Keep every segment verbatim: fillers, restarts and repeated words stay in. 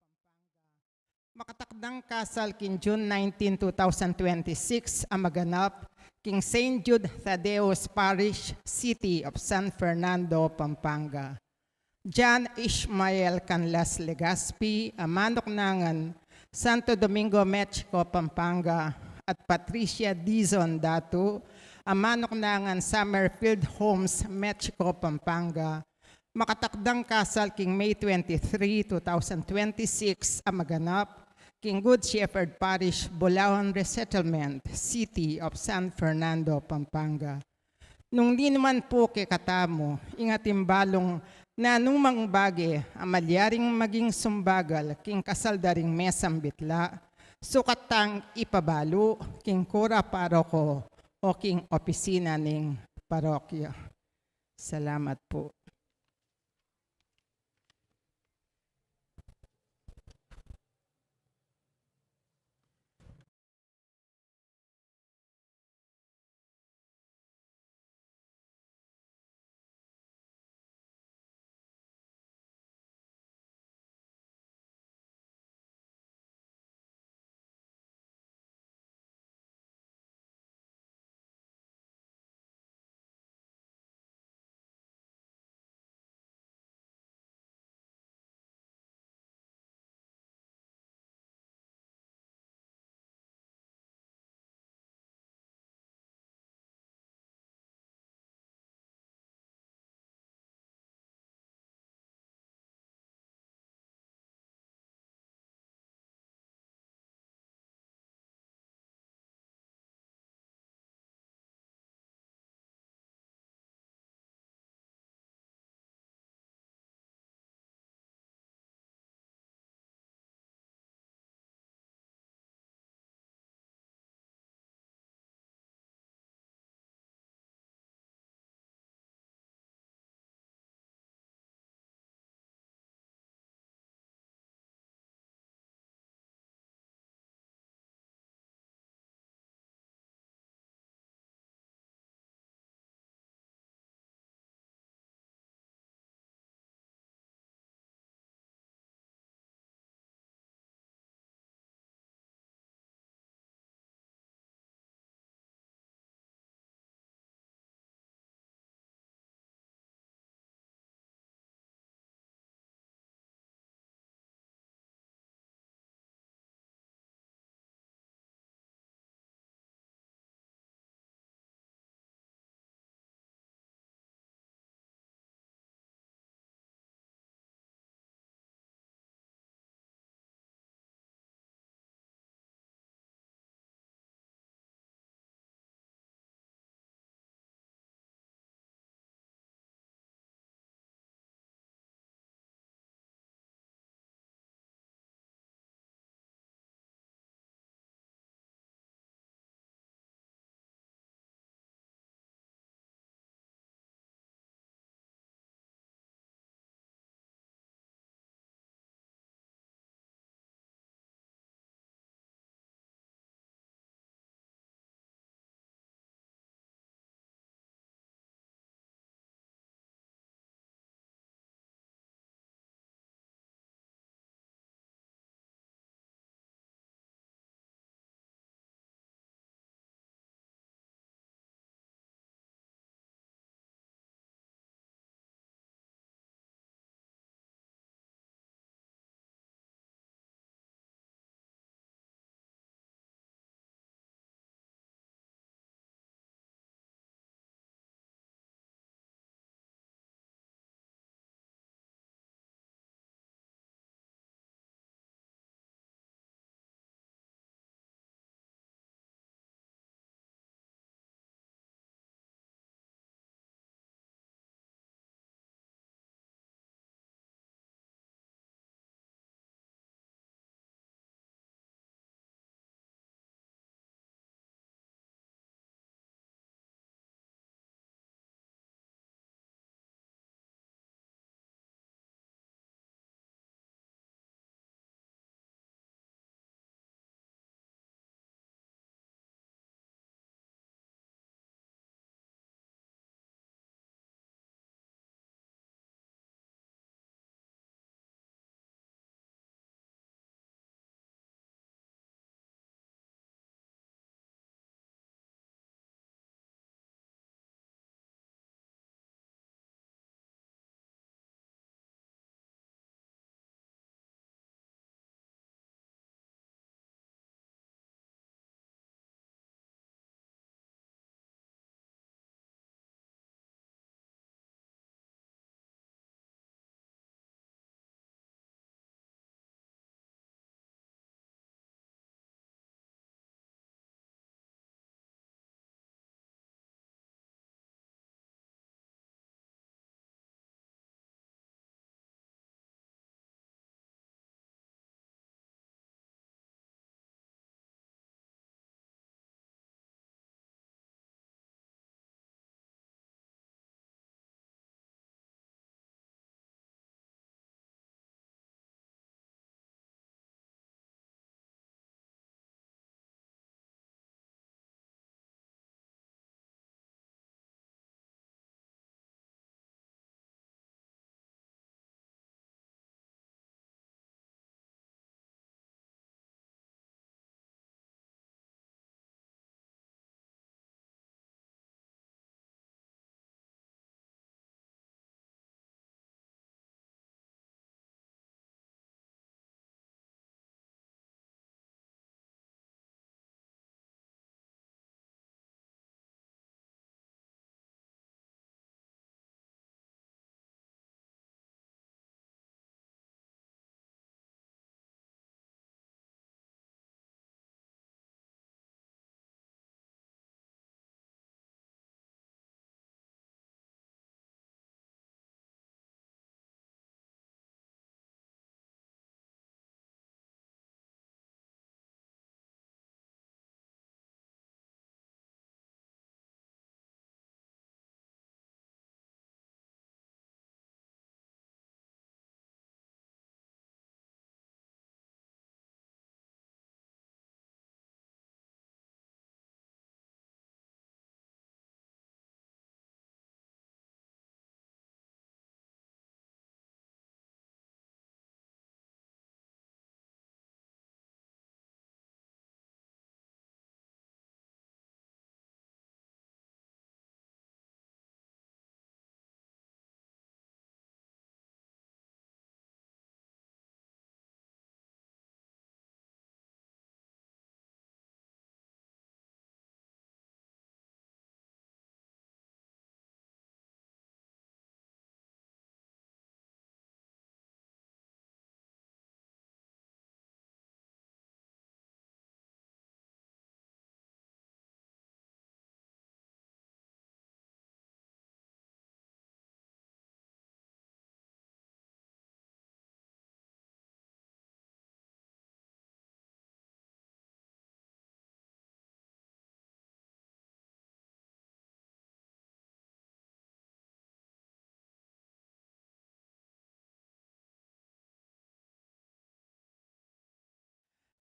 Pampanga. Makatakdang kasal king June nineteen, two thousand twenty-six, a maganap king Saint Jude Thaddeus Parish, City of San Fernando, Pampanga. John Ishmael Canlas Legaspi, a manuknangan Santo Domingo, Mexico, Pampanga, at Patricia Dizon Datu, a manuknangan Summerfield Homes, Mexico, Pampanga, makatakdang kasal king May twenty-three, two thousand twenty-six, a maganap king Good Shepherd Parish, Bulaon Resettlement, City of San Fernando, Pampanga. Nung ninuman pu kekatamu ing atin balung nanumang bage a malyaring maging sumbagal king kasal da ring mesang bitla, sukat tang ipabalu king kura paroko o king opisina ning parokya. Salamat pu.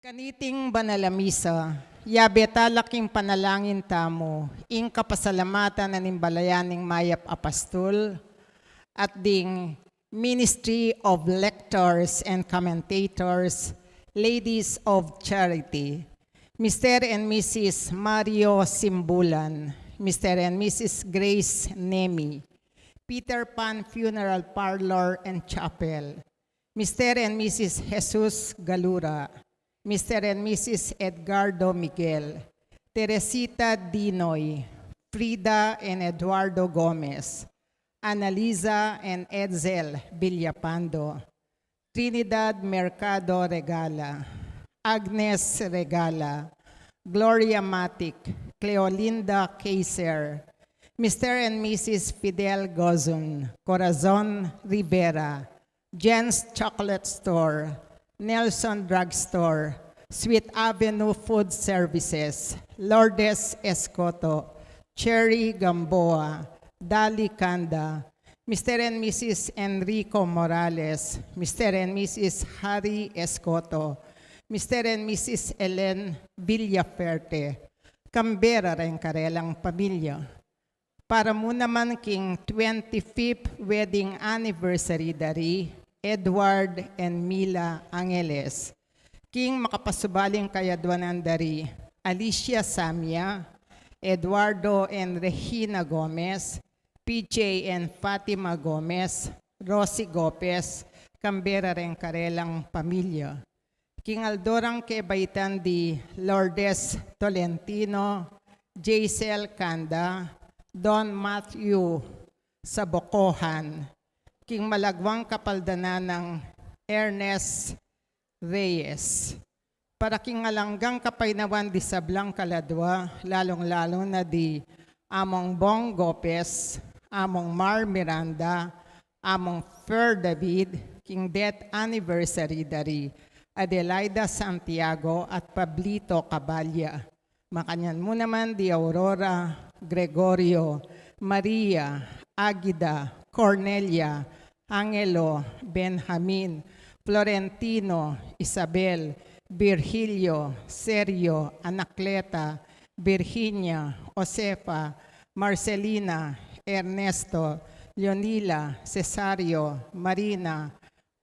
Kaniting banal a misa, yabe tala king panalangin tamu ing kapasalamatan na ning balayan ning mayap a pastul at ding Ministry of Lectors and Commentators, Ladies of Charity, Mister and Missus Mario Simbulan, Mister and Missus Grace Nemi, Peter Pan Funeral Parlor and Chapel, Mister and Missus Jesus Galura, Mister and Missus Edgardo Miguel, Teresita Dinoy, Frida and Eduardo Gomez, Analiza and Edsel Villapando, Trinidad Mercado Regala, Agnes Regala, Gloria Matic, Cleolinda Kaiser, Mister and Missus Fidel Gozun, Corazon Rivera, Jen's Chocolate Store, Nelson Drugstore, Sweet Avenue Food Services, Lourdes Escoto, Cherry Gamboa, Dali Kanda, Mister and Missus Enrico Morales, Mister and Missus Harry Escoto, Mister and Missus Ellen Villaferte, kambe reng karelang pamilya. Para mu naman king twenty-fifth wedding anniversary da ri Edward and Mila Angeles, king makapasubaling kayadwanan da ri Alicia Samia, Eduardo and Regina Gomez, P J and Fatima Gomez, Rosie Gopez, kambe reng karelang pamilya. King aldo rang kebaitan di Lourdes Tolentino, Jaisel Kanda, Don Matthew Sabocohan, king malagwang kapaldanan nang Ernest Reyes. Para king alang anggang kapaynawan di sablang kaladwa, lalung-lalu na di Among Bong Gopez, Among Mar Miranda, Among Fer David, king death anniversary da ri Adelaida Santiago at Pablito Caballa. Makanyan mu naman di Aurora, Gregorio, Maria, Agida, Cornelia, Angelo, Benjamin, Florentino, Isabel, Virgilio, Sergio, Anacleta, Virginia, Josefa, Marcelina, Ernesto, Leonila, Cesario, Marina,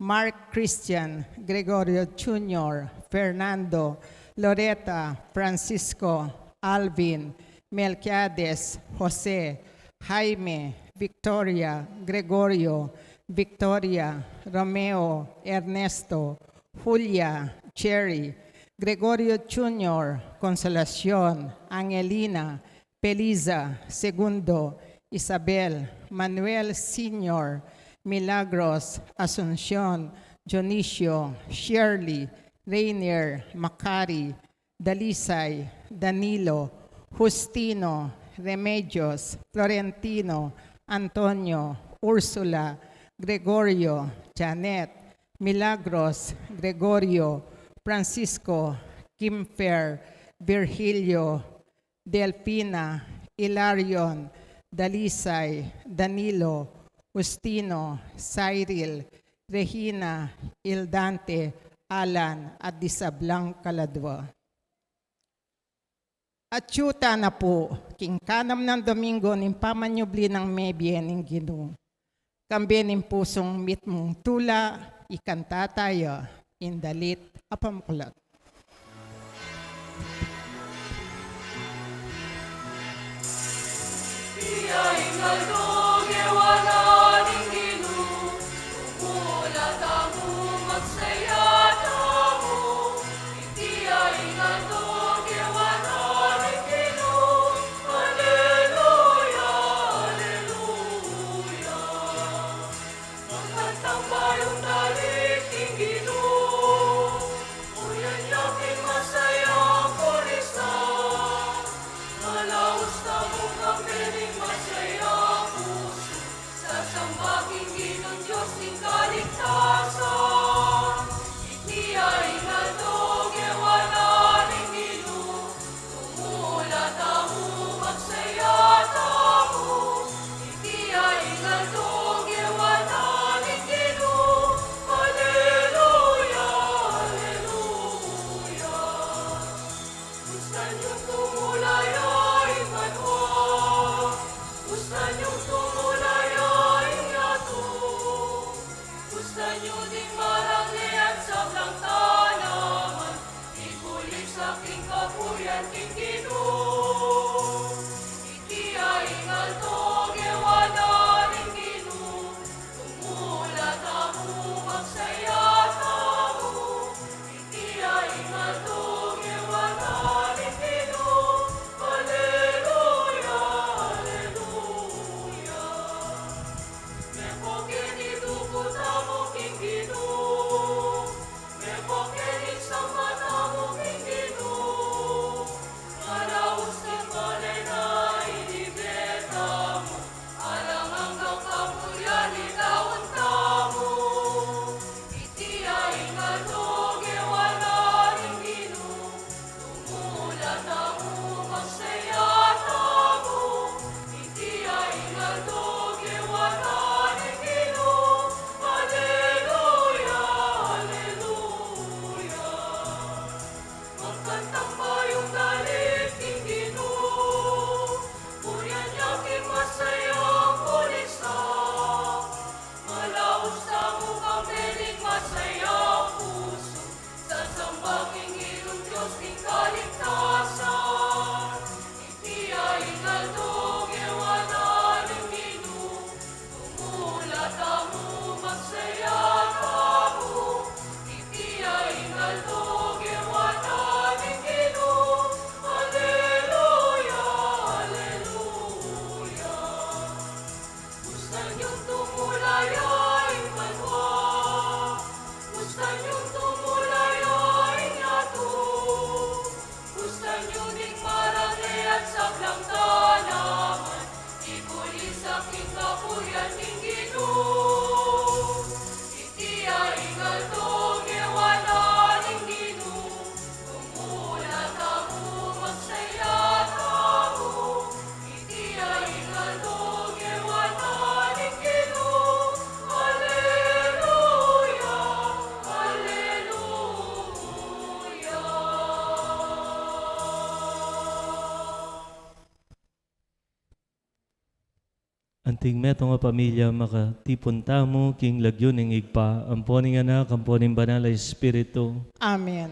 Mark Christian, Gregorio Junior, Fernando, Loretta, Francisco, Alvin, Melquiades, Jose, Jaime, Victoria, Gregorio, Victoria, Romeo, Ernesto, Julia, Cherry, Gregorio Junior, Consolacion, Angelina, Peliza, Segundo, Isabel, Manuel Senior, Milagros, Asuncion, Dionisio, Shirley, Rainier, Macari, Dalisay, Danilo, Justino, Remedios, Florentino, Antonio, Ursula, Gregorio, Janet, Milagros, Gregorio, Francisco, Kimfer, Virgilio, Delfina, Hilarion, Dalisay, Danilo, Justino, Cyril, Regina, Ildante, Alan, at di sablang kaladwa. Atyu tana pu king kanam nang Domingo ning pamanyubli nang mebie ning Ginu. Kambe ning pusung mitmung tula, ikanta taya ing dalit a pamuklat. Iya ing aldo gewa na ning Ginu, mula tamu magsaya tamu. Iya ing aldo gewa na ning Ginu, aleluya, aleluya. Magkantang bayung dalit king Ginu, uyan ya king masayang kurisa. Malaus tamu kambe ning masayang Pustan yung tumulaya ing banua, pustan yung tumulaya ing yatu, pustan yu ding marang ne at sablang tanaman, ibulis sa king kapurian ning Ginu. Iti ya ing aldo gewa na ning Ginu, tumula tamu, magsaya tamu. Iti ya ing aldo gewa na ning Ginu. Aleluya, aleluya. Mepoke ni duku tamu king Ginu. Mepoke ni samba tamu king Ginu. Maraus king bale na inibe tamu. Alang anggang kapurian ing daun tamu. Iti ya ing aldo gewa na ning Ginu. Tumula tamu, magsaya tamu. Iti ya ing aldo gewa na ning Ginu. Aleluya, aleluya. Magkantang bayung dalit king Ginu, purian ya king masayang kulisa. Malaus tamu, pambiling masayang pusu, sasamba king Ginung Dios ning kaligtasan. Iti ya ing aldo gewa na ning Ginu. Tumula tamu, magsaya tamu. Iti ya ing aldo gewa na ning Ginu. Aleluya, aleluya. Pustan yung tumulaya ing banua, pustan yung tumulaya ing yatu, pustan yu ding marang ne at sablang tanaman, ibulis sa king kapurian ning Ginu. Iti ya ing aldo gewa na ning Ginu, tumula tamu, magsaya tamu. Iti ya ing aldo gewa na ning Ginu. Aleluya, aleluya. Anting metung a pamilya, makatipun tamu king lagyu ning Ibpa, ampo ning Anak, ampo ning Banal a Espiritu. Amen.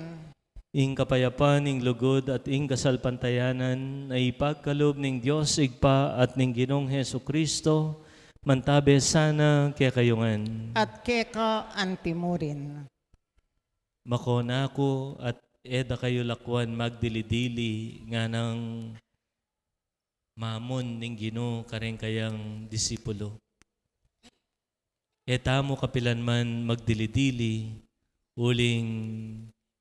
Ing kapayapan, ing lugud, at ing kasalpantayanan a ipagkalub ning Dios Ibpa at ning Ginung Jesucristo, mantabe sana kekayu ngan. At keka antimurin. Makona ku at e da kayu lakwan magdili-dili, nganang mamon ning Ginu kareng kayang disipulu. E tamu kapilan man magdili-dili, uling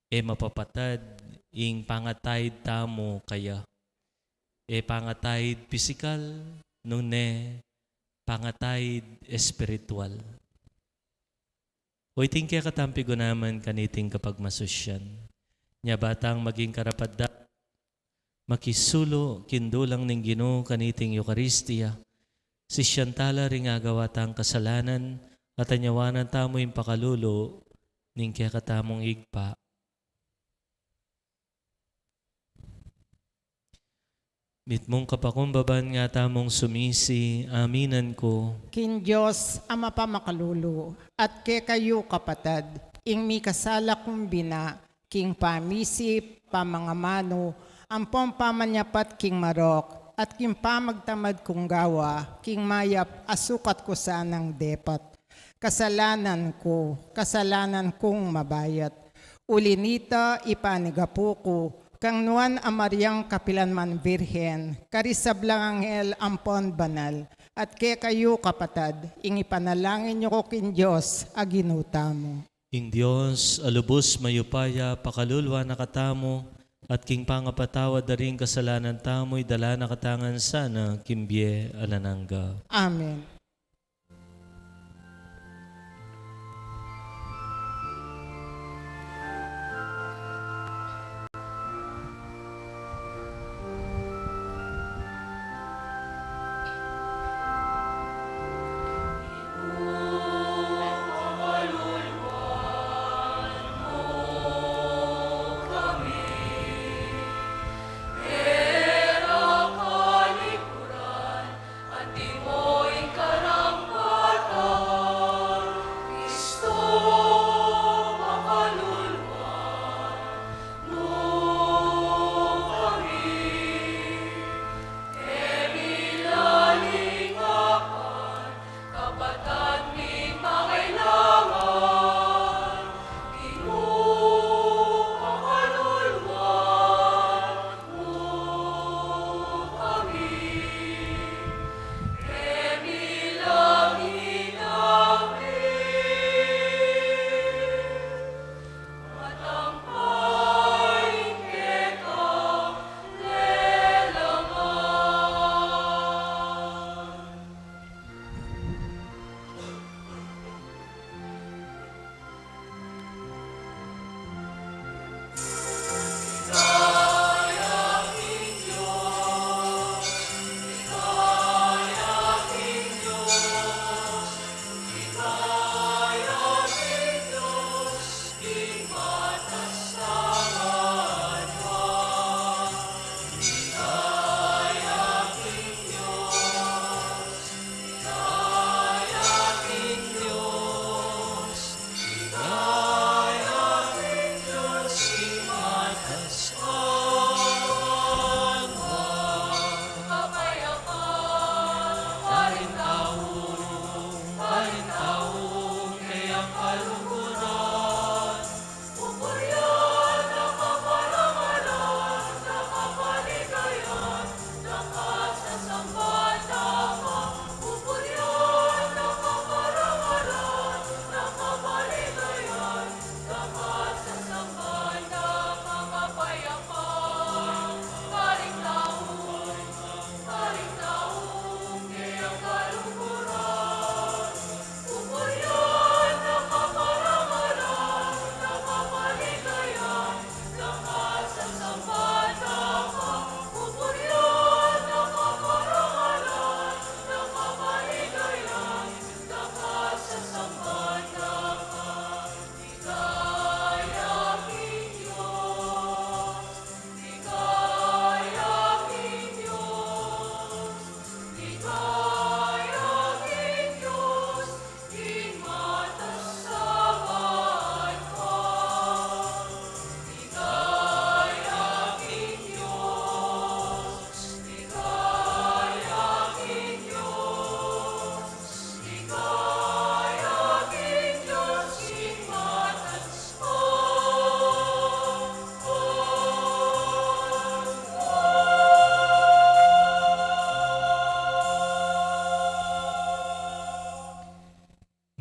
e mapapatad ing pangataid tamu kaya. E pangataid pisikal, nune pangataid espiritual. O iting kekatang pigunaman kaniting kapagmasusyan. Nya ba tang maging karapat-dapat makisulu king dulang ning Ginu kaniting Eukaristia. Sisian tala ring agawa tang kasalanan, at anyawanan tamu ing pakalulu ning kekatamung Ibpa. Mitmung kapakumbaban nga tamung sumisi, aminan ku. King Dios a mapamakalulu, at kekayu kapatad, ing mikasala kung bina, king pamisip, pamangamanu, ampong pamanyapat king marok, at king pamagtamad kung gawa, king mayap a sukat ku sanang depat. Kasalanan ku, kasalanan kung mabayat. Uli nita, ipanigapu ku kang Nuan a Mariang kapilan man Virgen, karing sablang anghel ampon banal, at kekayu kapatad, ing ipanalangin yu ku king Dios a Ginu tamu. Ing Dios a lubus mayupaya pakaluluan na katamu, at king pangapatawad da ring kasalanan tamu, idala na katamu ngan sana king bie alang angga. Amen.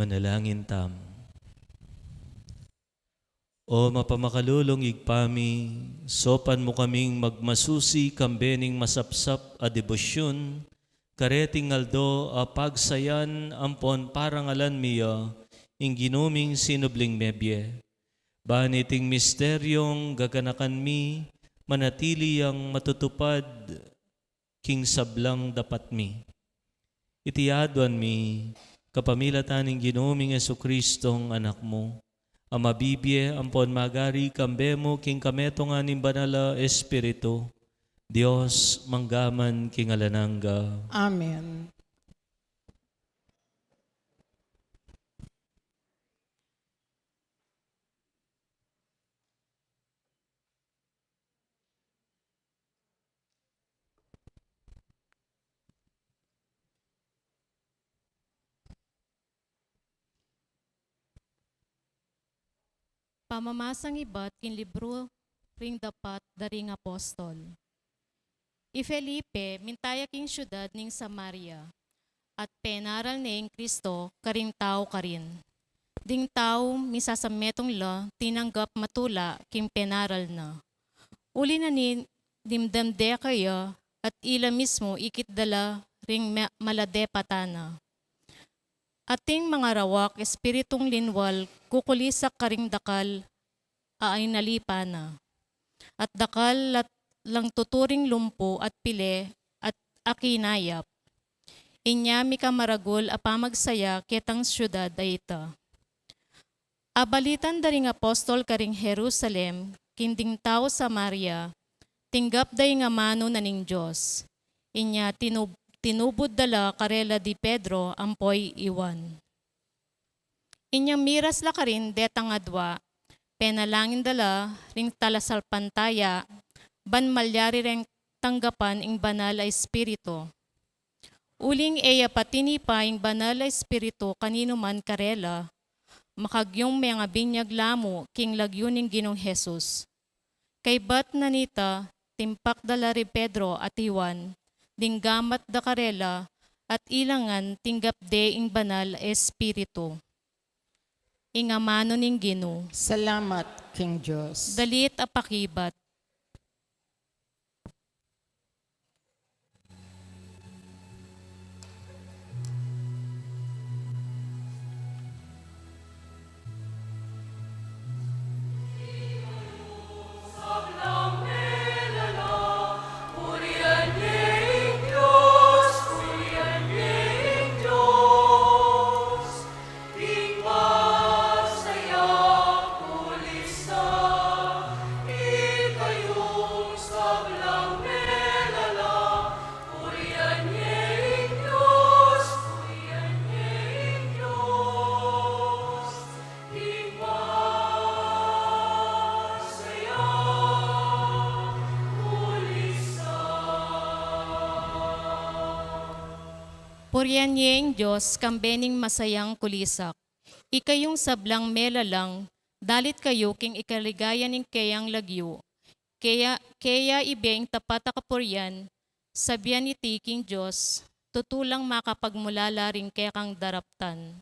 Manalangin tamu. O mapamakalulung Ibpa mi, saupan mu kaming magmasusi kambe ning masapsap a debosyun, kareting aldo a pagsayan ampon parangalan mi ya ing Ginu ming sinubling mebie. Ban iting misteryung gaganakan mi, manatili yang matutupad king sablang dapat mi. Iti aduan mi kapamilatan ning Ginu ming Jesucristong Anak mu, a mabibie ampon magari kambe mu king kametungan ning Banal a Espiritu, Dios, mangga man king alang angga. Amen. Pamamasang ibat king libru ring dapat da ring apostol. I Felipe mintaya king siudad ning Samaria, at penaral ne ing Kristo karing tau karin. Ding tau misasametung la tinanggap matula king penaral na. Uli na ni dimdam de kaya at ila mismu ikit da la ring ma-, maladepatan na. Ating mangarawak espiritung linwal kukulisak karing dakal a inalipan na. At dakal la lang tuturing lumpu at pile at akinayap. Inya mika maragul a pamagsaya ketang siudad a ita. Abalitan da ring apostol karing Jerusalem king ding tau Samaria, tinggap da ing amanu na ning Dios. Inya tinub-, tinubud da la karela di Pedro ampo i Juan. Inyang miras la karin detang adua, penalangin da la ring talasalpantaya, ban malyari reng tanggapan ing Banal a Espiritu. Uling e ya patinipa ing Banal a Espiritu kaninuman karela, makagyung mengabinyag la mu king lagyu ning Ginung Jesus. Kaybat na nita, timpak da la ri Pedro at Juan, ding gamat da karela, at ila ngan tinggap de ing Banal a Espiritu. Ing amanu ning Ginu. Salamat king Dios. Dalit a pakibat. Purian ye ing Dios, kambe ning masayang kulisak. Ikayung sablang melalang, dalit kayu king ikaligaya ning keyang lagyu. Keya, keya ibe ing tapat a kapurian, sabian iti king Dios, tutu lang makapagmulala ring kekang daraptan.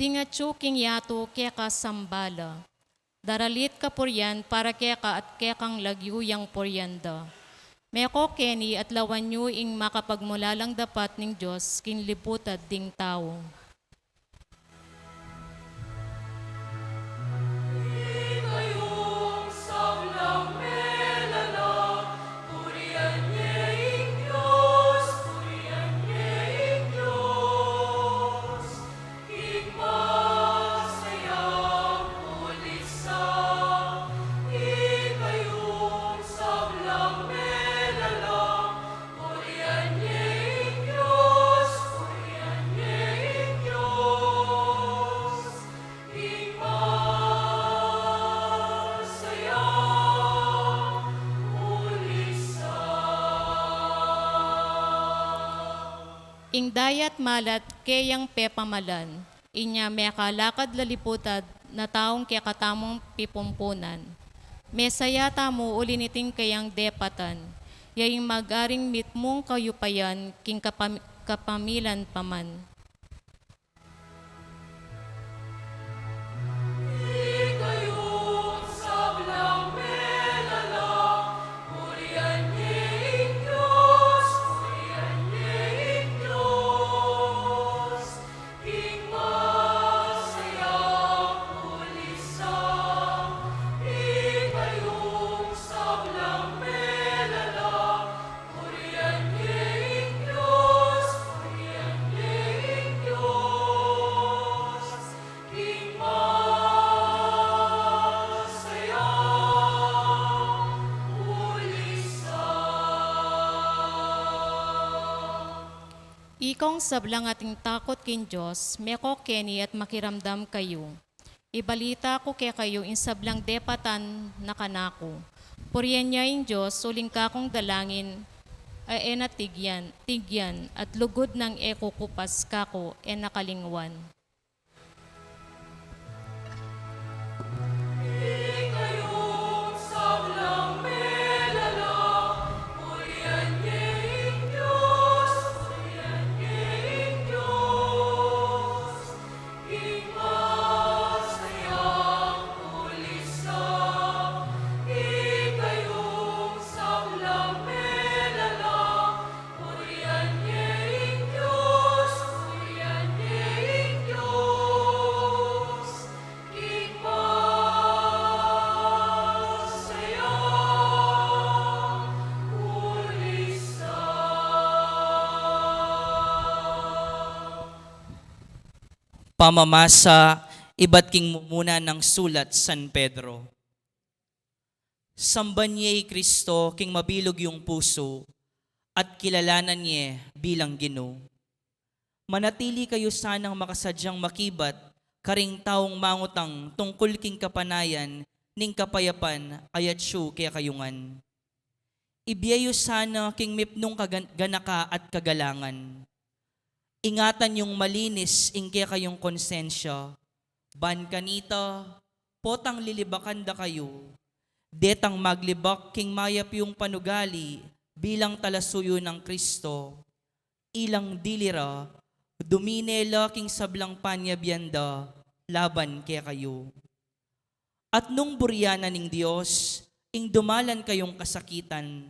Ding atyu king yatu keka sambala. Daralit kapurian para keka at kekang lagyu yang purian da. Meko keni at lawan yu ing makapagmulalang dapat ning Dios king libutad ding tau. Ing dayat malat keyang pepamalan, inya mekalakad laliputad na taung kekatamung pipumpunan. Mesaya tamu uli niting keyang depatan, ya ing magaring mitmung kayupayan king kapam-, kapamilan pa man. Ikong sablang ating takot king Dios, meko keni at makiramdam kayu. Ibalita ku kekayu ing sablang depatan na kanaku. Purian ya ing Dios uling kakung dalangin, a e na tigyan, tigyan, at lugud nang e kukupas kaku e na kalingwan. Pamamasa ibat king mumuna nang sulat San Pedro. Samban ye i Kristo king mabilug yung pusu at kilalanan ye bilang Ginu. Manatili kayu sanang makasadyang makibat karing taung mangutang tungkul king kapanayan ning kapayapan a yatsu kekayu ngan. Ibie yu sana king mipnung kagan-, ganaka at kagalangan. Ingatan yung malinis ing kekayung konsensya. Ban kanita, potang lilibakan da kayu, detang maglibak king mayap yung panugali bilang talasuyu nang Kristo. Ilang dili ra, dumine la king sablang panyabian da laban kekayu. At nung burian na ning Dios ing dumalan kayung kasakitan,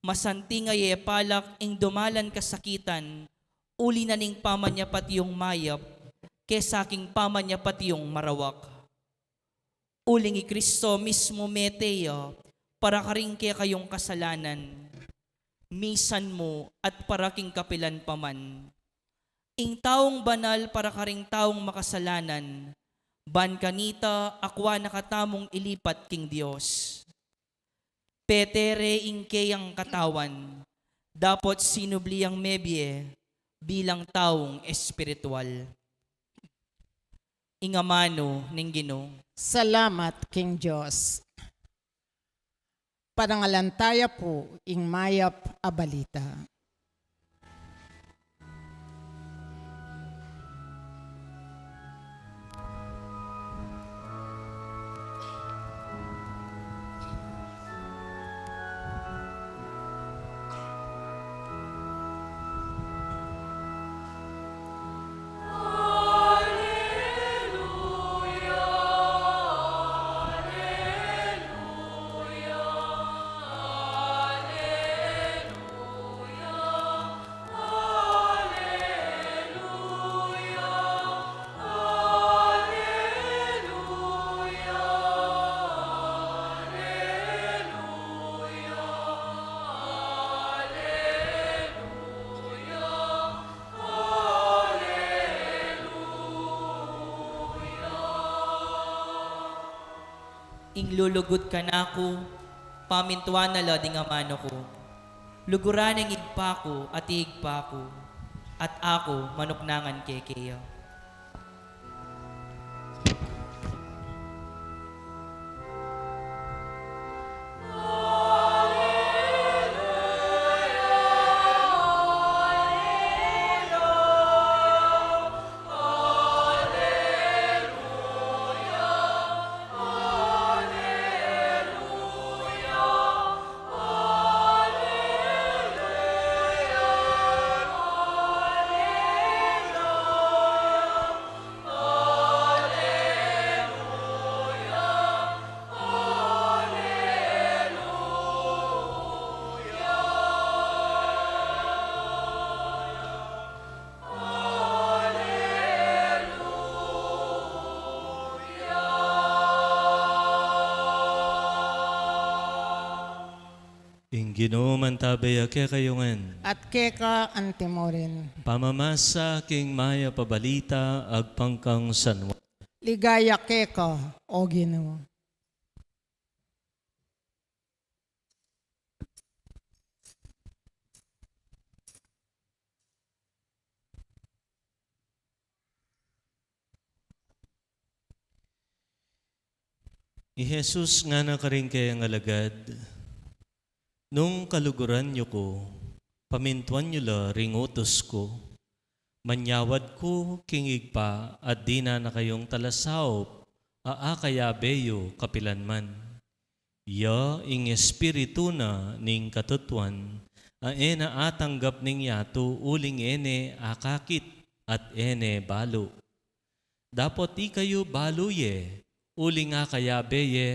masanting a ye palak ing dumalan kasakitan uli na ning pamanyapat yung mayap kesa king pamanyapat yung marawak. Uling i Kristo mismu mete ya para karing kekayung kasalanan, misan mu at para king kapilan pa man. Ing taung banal para karing taung makasalanan, ban kanita akua na katamung ilipat king Dios. Petere ing keyang katawan, dapot sinubli yang mebie bilang taung espiritual. Ing amanu ning Ginu. Salamat king Dios. Parangalan taya pu ing mayap a balita. Ing lulugud kanaku, pamintuan na la ding amanu ku. Luguran neng Ibpa ku at Ibpa ku, at aku manuknangan keke ya. Ginu mantabe ya kekayu ngan. At keka antimurin. Pamamasa king mayap a balita agpang kang San Juan. Ligaya keka, O Ginu. I Jesus ngana karing kayang alagad, "Nung kaluguran yu ku, pamintuan yu la ring utus ku. Manyawad ku king Ibpa at dinan na kayung talasaup a akayabe yu kapilanman. Ya ing Espiritu na ning katutuan, a e na atanggap ning yatu uling e ne akakit at e ne balu. Dapot ikayu balu ye, uling akayabe ye,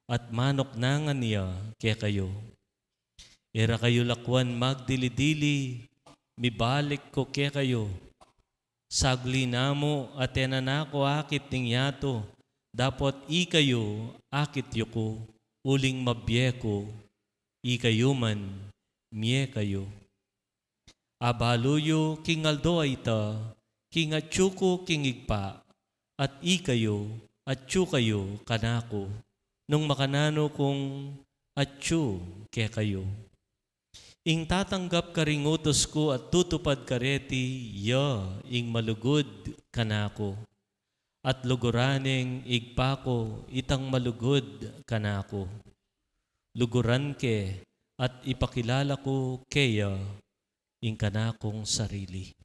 at manuknangan ya kekayu. E ra kayu lakwan magdili-dili, mibalik ku kekayu. Sagli na mu at e na naku akit ning yatu, dapot ikayu akit yu ku, uling mabie ku, ikayu man mie kayu. Abalu yu king aldo a ita, king atyu ku king Ibpa, at ikayu atyu kayu kanaku, nung makananu kung atyu kekayu. Ing tatanggap karing utus ku at tutupad kareti, ya ing malugud kanaku. At luguran neng Ibpa ku itang malugud kanaku. Luguran ke at ipakilala ku keya ing kanakung sarili."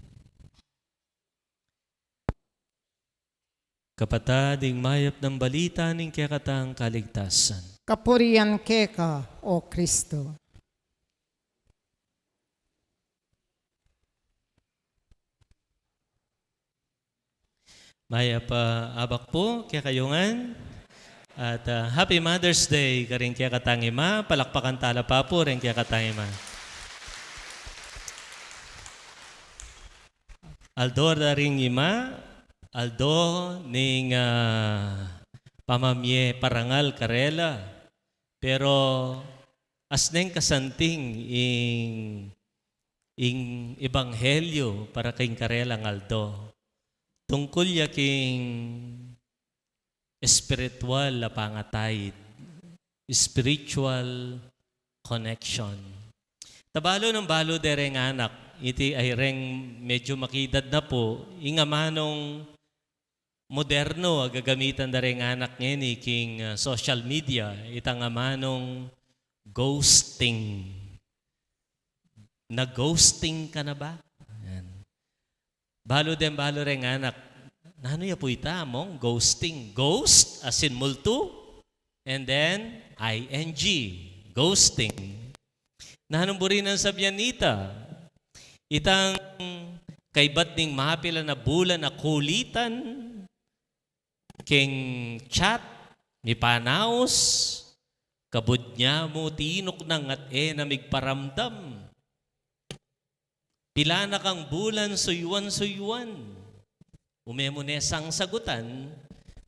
Kapatad, ing mayap nang balita ning kekatang kaligtasan. Kapurian keka, O Kristo. Mayap a abak pu kekayu ngan. At, ah, Happy Mother's Day karing kekatang ima. Palakpakan tala pa pu ring kekatang ima. Aldo da ring ima, aldo ning, ah, pamamie parangal karela. Pero asneng kasanting ing, ing ebanghelyo para king karelang aldo. Tungkul ya king espiritual a pangataid, spiritual connection. Ta balu nang balu de reng anak, iti ay reng medyo makidad na pu, ing amanung moderno a gagamitan da reng anak ngeni king, ah, social media, itang amanung ghosting. Na-ghosting ka na ba? Yan. Balu deng balu reng anak. Nanu ya pu ita, among ghosting? Ghost, as in multu, and then I N G, ghosting. Nanung buri nang sabian nita? Itang kaybat ning mapilan a bulan a kulitan, king chat, mipanaus, kabud nya mu tinuknang at e na migparamdam. Pila na kang bulan suyuan-suyuan. Ume mu ne sangsagutan,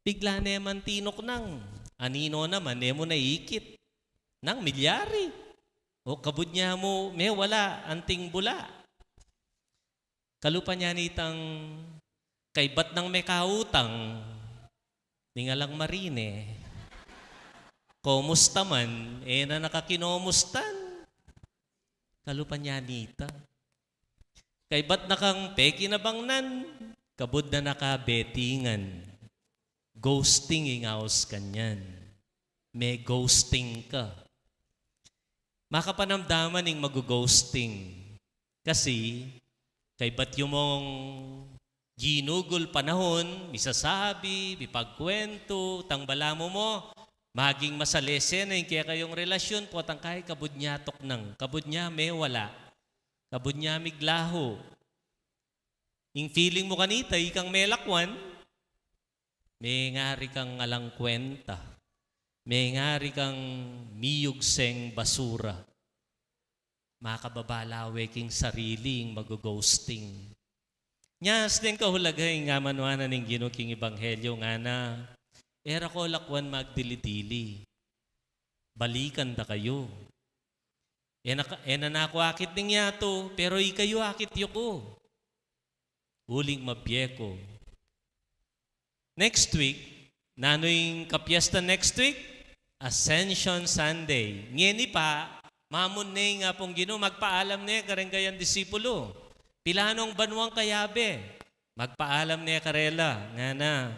bigla ne man tinuknang. Anino naman, e mu na ikit. Nang milyari. O kabud nya mu, mewala anting bula. Kalupa nya nitang kaybat nang mekautang, ning alang marine. Komusta man, e na na ka kinomustan. Kalupa nya nita. Kaybat na kang pekinabangnan, kabud na na ka betingan. Ghosting ing aus kanyan. Me-ghosting ka. Makapanamdaman ing magu-ghosting. Kasi, kaybat yu mung ginugul panahun, misasabi, mipagkwentu, tang balamu mu, maging masalese na ing kekayung relasyun, potang kai kabud nya tuknang, kabud nya mewala, kabud nya miglahu. Ing feeling mu kanita, ikang melakwan, mengari kang alang kwenta. Mengari kang miyugseng basura. Makababalawe king sarili ing magu-ghosting. Nyas deng kahulaga ing amanuan na ning Ginu king ebanghelyo ngana, e ra ko lakwan magdili-dili. Balikan da kayu. E na, e na naku akit ning yatu, pero ikayu akit yu ku. Uling mabie ku. Next week, nanu ing kapiesta next week? Ascension Sunday. Ngeni pa, mamun ne ing Apung Ginu, magpaalam ne karing kayang disipulu. Pilanung banuang kayabe? Magpaalam ne karela, ngana,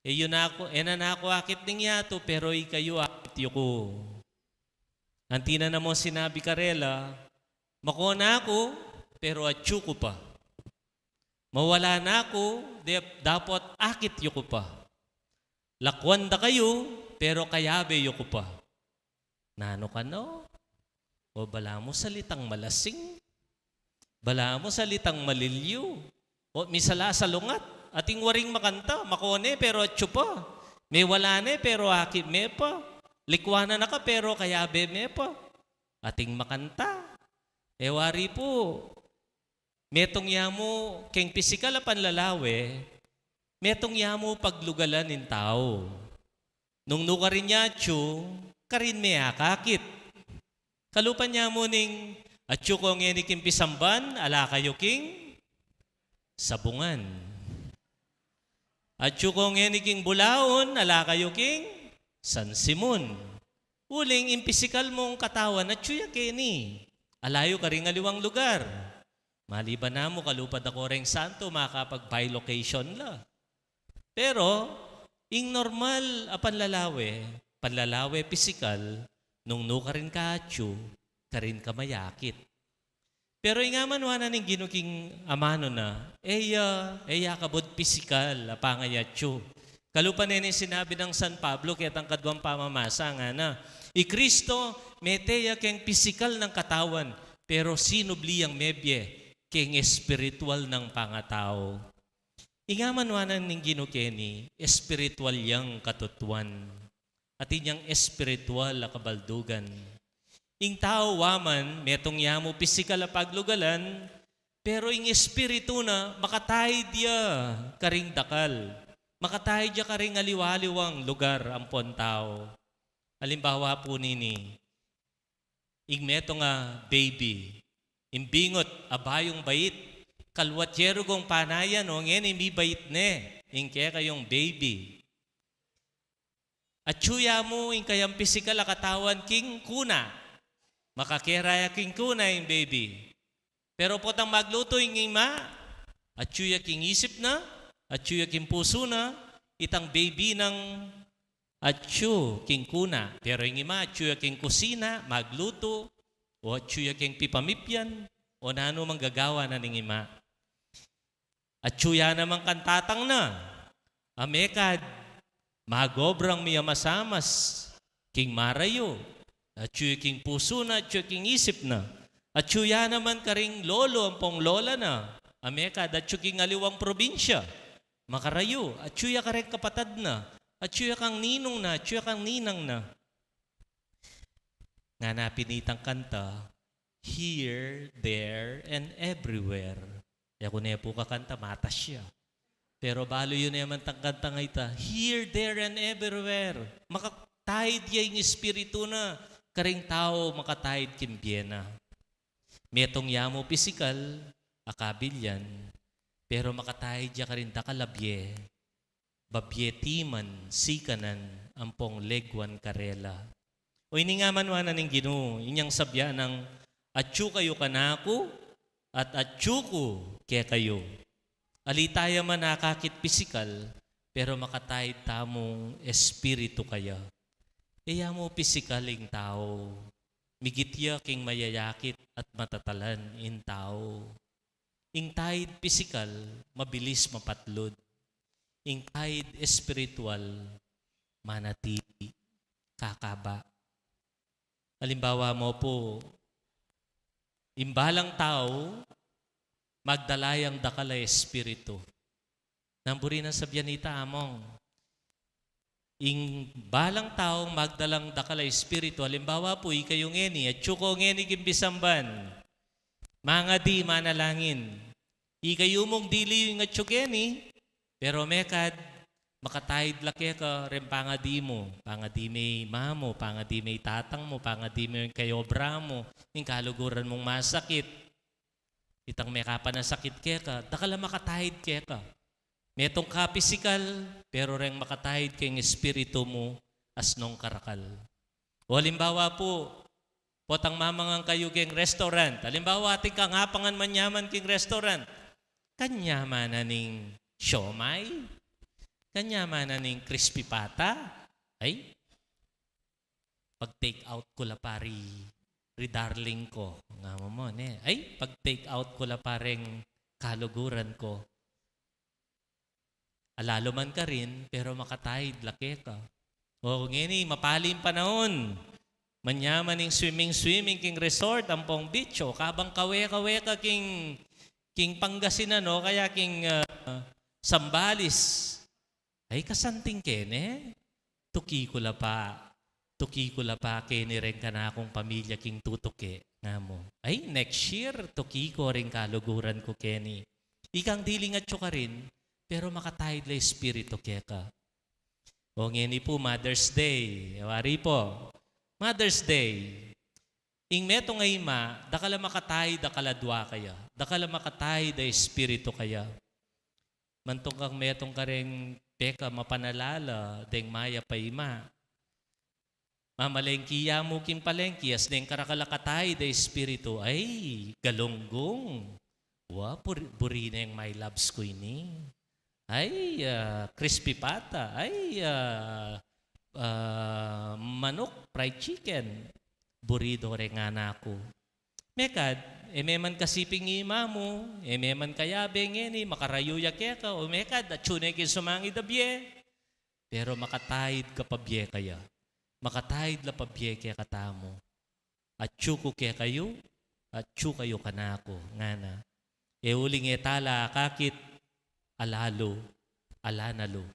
e yu naku, e na naku akit ning yatu, pero ikayu akit yu ku. Anti na namu sinabi karela, mako naku, pero atyu ku pa. Mawala naku, de, dapot akit yu ku pa. Lakwan da kayu, pero kayabe yu ku pa. Nanu kanu? O balamu salitang malasing? Balamu salitang maliliu? O misala salungat? Ating waring makanta, mako ne, pero atyu pa. Mewala ne, pero akit me pa. Likwanan na ka, pero kayabe me pa. Ating makanta. E wari pu, metung ya mu keng pisikal a panlalawe, metung ya mu paglugalan ing tau. Nung nu karin ya atyu, karin me akakit. Kalupa ya mu ning, atyu ku ngeni king pisamban, ala kayu king sabungan. Atyu ku ngeni king bulaun, ala kayu king San Simon. Uling ing pisikal mung katawan, atyu ya keni. Ala yu karing aliwang lugar. Maliban na mu, kalupa da ku reng santo, makapag-bilocation la. Pero, ing normal a panlalawe, panlalawe pisikal, nung nu karin ka atyu, karin ka mayakit. Pero ing amanuan na ning Ginu king amanu na, e ya, e ya kabud pisikal a pangayatyu. Kalupa ne ning sinabi nang San Pablo ketang kaduang pamamasa, ngana, i Kristo, mete ya keng pisikal nang katawan, pero sinubli yang mebie keng espiritual nang pangatau. Ing amanuan na ning Ginu keni, espiritual yang katutuan. Atin yang espiritual a kabaldugan. Ing tau wa man, metung ya mu pisikal a paglugalan, pero ing espiritu na, makataid ya karing dakal. Makataid ya karing aliwa-aliwang lugar ampon tau. Alimbawa pu nini, ing metung a baby, ing bingut a bayung bait, kaluat ye rugung panayan, o ngeni mibait ne, ing kekayung baby. Atyu ya mu ing kayang pisikal a katawan king kuna. Makakera ya king kuna ing baby. Pero potang maglutu ing ima, atyu ya king isip na, atyu ya king pusu na, itang baby nang atyu king kuna. Pero ing ima, atyu ya king kusina, maglutu, o atyu ya king pipamipyan, o nanu mang gagawan na ning ima. Atyu ya naman kang tatang na, a mekad, magobrang miyamasamas king marayu. Atyu ya king pusu na, atyu ya king isip na. Atyu ya naman karing lolo ampong lola na, a mekad, atyu king aliwang probinsya, makarayu. Atyu ya kareng kapatad na, atyu ya kang ninung na, atyu ya kang ninang na. Ngana pin itang kanta, here, there, and everywhere. E ku ne pu kakanta, matas ya. Pero balu yu ne man itang kantang ita, here, there, and everywhere. Makataid ya ing espiritu na karing tau, makataid king bie na. Metung ya mu pisikal a kabilyan, pero makataid ya karing dakal a bie. Babie timan, sikanan, ampong leguan karela. O ini nga manuan na ning Ginu, inyang sabyan nang, atyu kayu kanaku, at atyu ku kekayu. Ali taya man akakit pisikal, pero makataid tamung espiritu kaya. E ya mu pisikal ing tau, migit ya king mayayakit at matatalan ing tau. Ing taid pisikal, mabilis mapatlud. Ing taid espiritual, manatili, kakaba. Alimbawa mu pu, ing balang tau, magdala yang dakal a espiritu. Nang buri nang sabyan ita, among. Ing balang tau magdalang dakal a espiritu, alimbawa pu, ikayu ngeni, atyu ku ngeni king pisamban. Mangadi, manalangin. Ikayu mung dili yu ing atyu keni, pero mekad, Makataid la keka ring pangadi mu, pangadi me ing ima mu, pangadi me ing tatang mu, pangadi me ing kayobra mu, ing kaluguran mung masakit. Itang mekapanasakit keka, dakal a makataid keka. Metung ka pisikal, pero reng makataid king espiritu mu, asnong karakal. O alimbawa pu, potang mamangan kayu king restaurant. Alimbawa, atin kang apangan manyaman king restaurant. Kanyaman na ning siomai? Kanyaman na ning crispy pata? Ay, pag-take out ku la pa ri, ri darling ku. Ngamu mu, ne? Ay, pag-take out ku la pa reng kaluguran ku. Alalu man karin, pero makataid la keka. O, ngeni, mapali ing panaun. Manyaman ing swimming-swimming king resort, ampong beach, o kabang kaweka-weka king, king Pangasinan, o kaya king, ah, Zambales. Ay, kasanting keni, tuki ku la pa, tuki ku la pa keni reng kanakung pamilya king tutuki, ngamu. Ay, next year, tuki ku ring kaluguran ku keni. Ikang diling atyu karin, pero makataid la espiritu keka. O ngeni pu, Mother's Day. Wari pu, Mother's Day. Ing metung a ima, dakal a makataid a kaladua kaya, dakal a makataid a espiritu kaya. Mantung kang metung kareng pekamapanalala deng mayap a ima. Mamalengki ya mu king palengki, as deng karakal a kataid a espiritu, ay, galunggong. Wa, buri, buri neng my loves ku ini. Ay, ah, crispy pata. Ay, ah, ah, manuk, fried chicken. Buri do reng anak ku. Mekad, e me man kasiping ing ima mu, e me man kayabe ngeni, makarayu ya keka, o mekad, atyu ne king sumangid a bie. Pero makataid ka pa bie kaya. Makataid la pa bie kekatamu. Atyu ku kekayu, atyu kayu kanaku, ngana. E uling e tala akakit, alalu, ala na lu.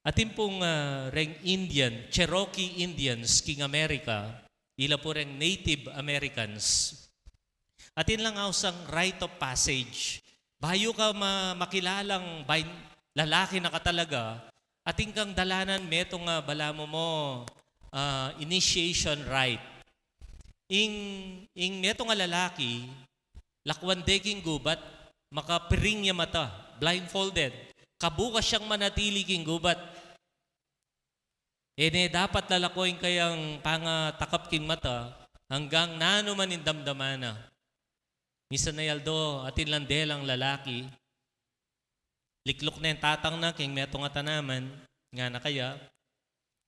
Atin pung, ah, reng Indian, Cherokee Indians, king America, ila pu reng Native Americans. Atin lang ausang rite of passage. Bayu ka ma-, makilalang bain-, lalaki na ka talaga, atin kang dalanan metung a balamu mu, ah, initiation rite. Ing, ing metung a lalaki, lakwan de king gubat, makapiring ya mata, blindfolded. Kabukas yang manatili king gubat. E ne dapat lalako ing kayang pangatakap king mata, anggang nanu man ing damdaman na. Misan a aldo, atin lang delang lalaki, likluk ne ing tatang na king metung a tanaman, ngana kaya,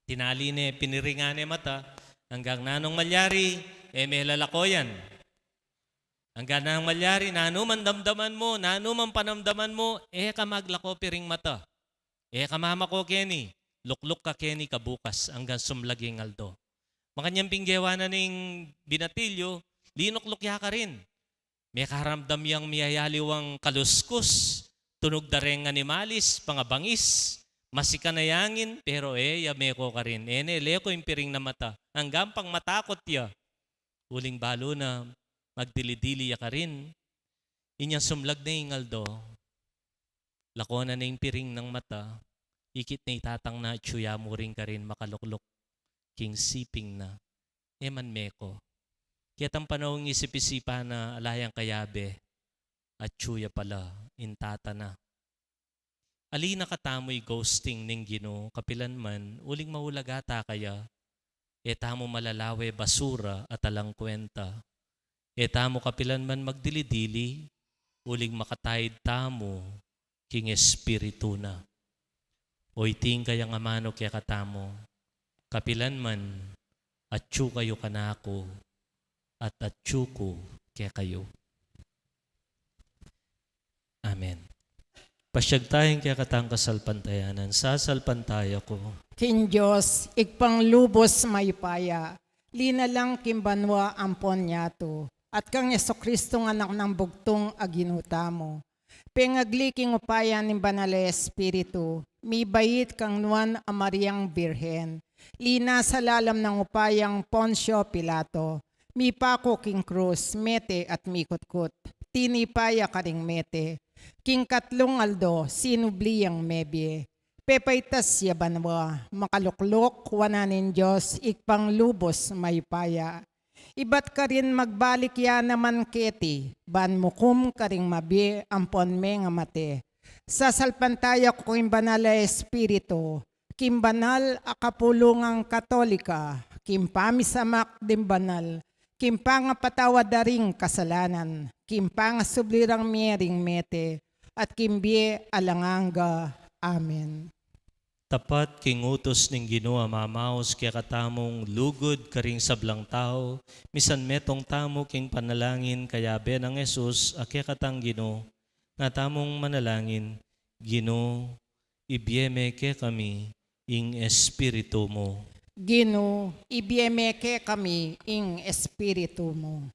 tinali ne, piniringan ne mata, anggang nanung malyari, e me lalako yan. Anggang nanung malyari, nanu man damdaman mu, nanu man panamdaman mu, e ka maglako piring mata. E ka mamako keni, lukluk ka keni kabukas, anggang sumlag ing aldo. Makanyan pin gewa na ning binatilyu, linukluk ya karin. Mekaramdam yang miyayaliwang kaluskus, tunog da reng animalis, pangabangis, masikan a angin, pero e ya meko karin. E ne leko ing piring na mata, anggang pang matakut ya. Uling balu na, magdili-dili ya karin. Inyang sumlag ne ing aldo, lako na ne ing piring nang mata, ikit ne i tatang na atyu ya mu rin karin makalukluk king siping na. E man meko. Ketang panaun isip-isipan na ala yang kayabe, atyu ya pala ing tata na. Ali na katamu i ghosting ning Ginu, kapilan man, uling maulaga ta kaya, e tamu malalawe basura at alang kwenta. E tamu kapilan man magdili-dili, uling makataid tamu king Espiritu na. O iti ing kayang amanu kekatamu, kapilan man, atyu kayu kanaku, at atyu ku kekayu. Amen. Pasyag taya ing kekatang kasalpantayanan. Sasalpantaya ku king Dios, Ibpang lubus mayupaya, linalang king banua ampon yatu, at kang Jesucristong Anak nang bugtung a Ginu tamu. Pengagli king upaya ning Banal a Espiritu, mibait kang Nuan a Mariang Birhen, linasa lalam nang upayang Poncio Pilato, mipaku king krus, mete at mikutkut, tinipa ya karing mete, king katlung aldo, sinubli yang mebie, pepaitas ya banua, makalukluk wanan ning Dios, Ibpang lubus mayupaya. Ibat karin magbalik ya naman keti, ban mukum karing mabie ampon mengamate. Sasalpantaya ku king Banal a Espiritu, king banal a kapulungan Katolika, king pamisamak ding banal, king pangapatawad da ring kasalanan, king pangasubli rang mie ring mete, at king bie alang angga. Amen. Tapat king utus ning Ginu a mamaus kekatamung lugud karing sablang tau, misan metung tamu king panalangin kayabe nang Jesus a kekatang Ginu, nga tamung manalangin, Ginu, ibie me kekami ing Espiritu mu. Ginu, ibie me kekami ing Espiritu mu.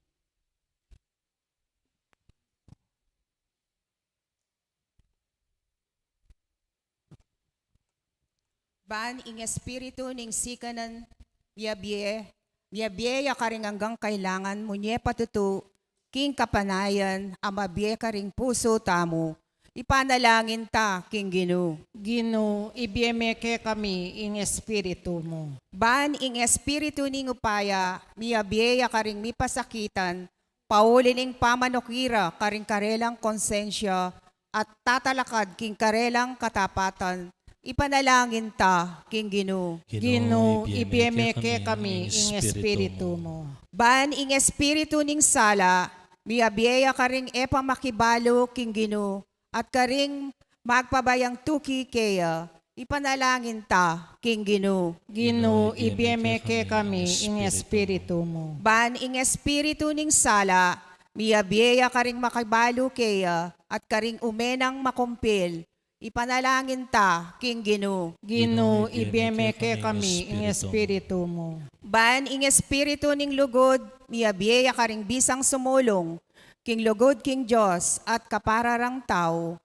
Ban ing espiritu ning sikanan, miabie, miabie ya karing anggang kailangan, munye patutu king kapanayan a mabie karing pusu tamu. Ipanalangin ta king Ginu. Ginu, ibie me kekami ing Espiritu mu. Ban ing espiritu ning upaya, miabie ya karing mipasakitan, pauli ning pamanukira karing karelang konsensya, at tatalakad king karelang katapatan. Ipanalangin ta king Ginu. Ginu, ibie me kekami ing Espiritu mu. Ban ing espiritu ning sala, miabie ya karing e pa makibalu king Ginu, at karing magpabayang tuki keya. Ipanalangin ta king Ginu. Ginu, ibie me kekami ing Espiritu mu. Ban ing espiritu ning sala, miabie ya karing makibalu keya, at karing umenang makumpil. Ipanalangin ta king Ginu. Ginu, ibie me kekami ing Espiritu mu. Ban ing espiritu ning lugud, miabie ya karing bisang sumulung king lugud king Dios at kapara rang tau.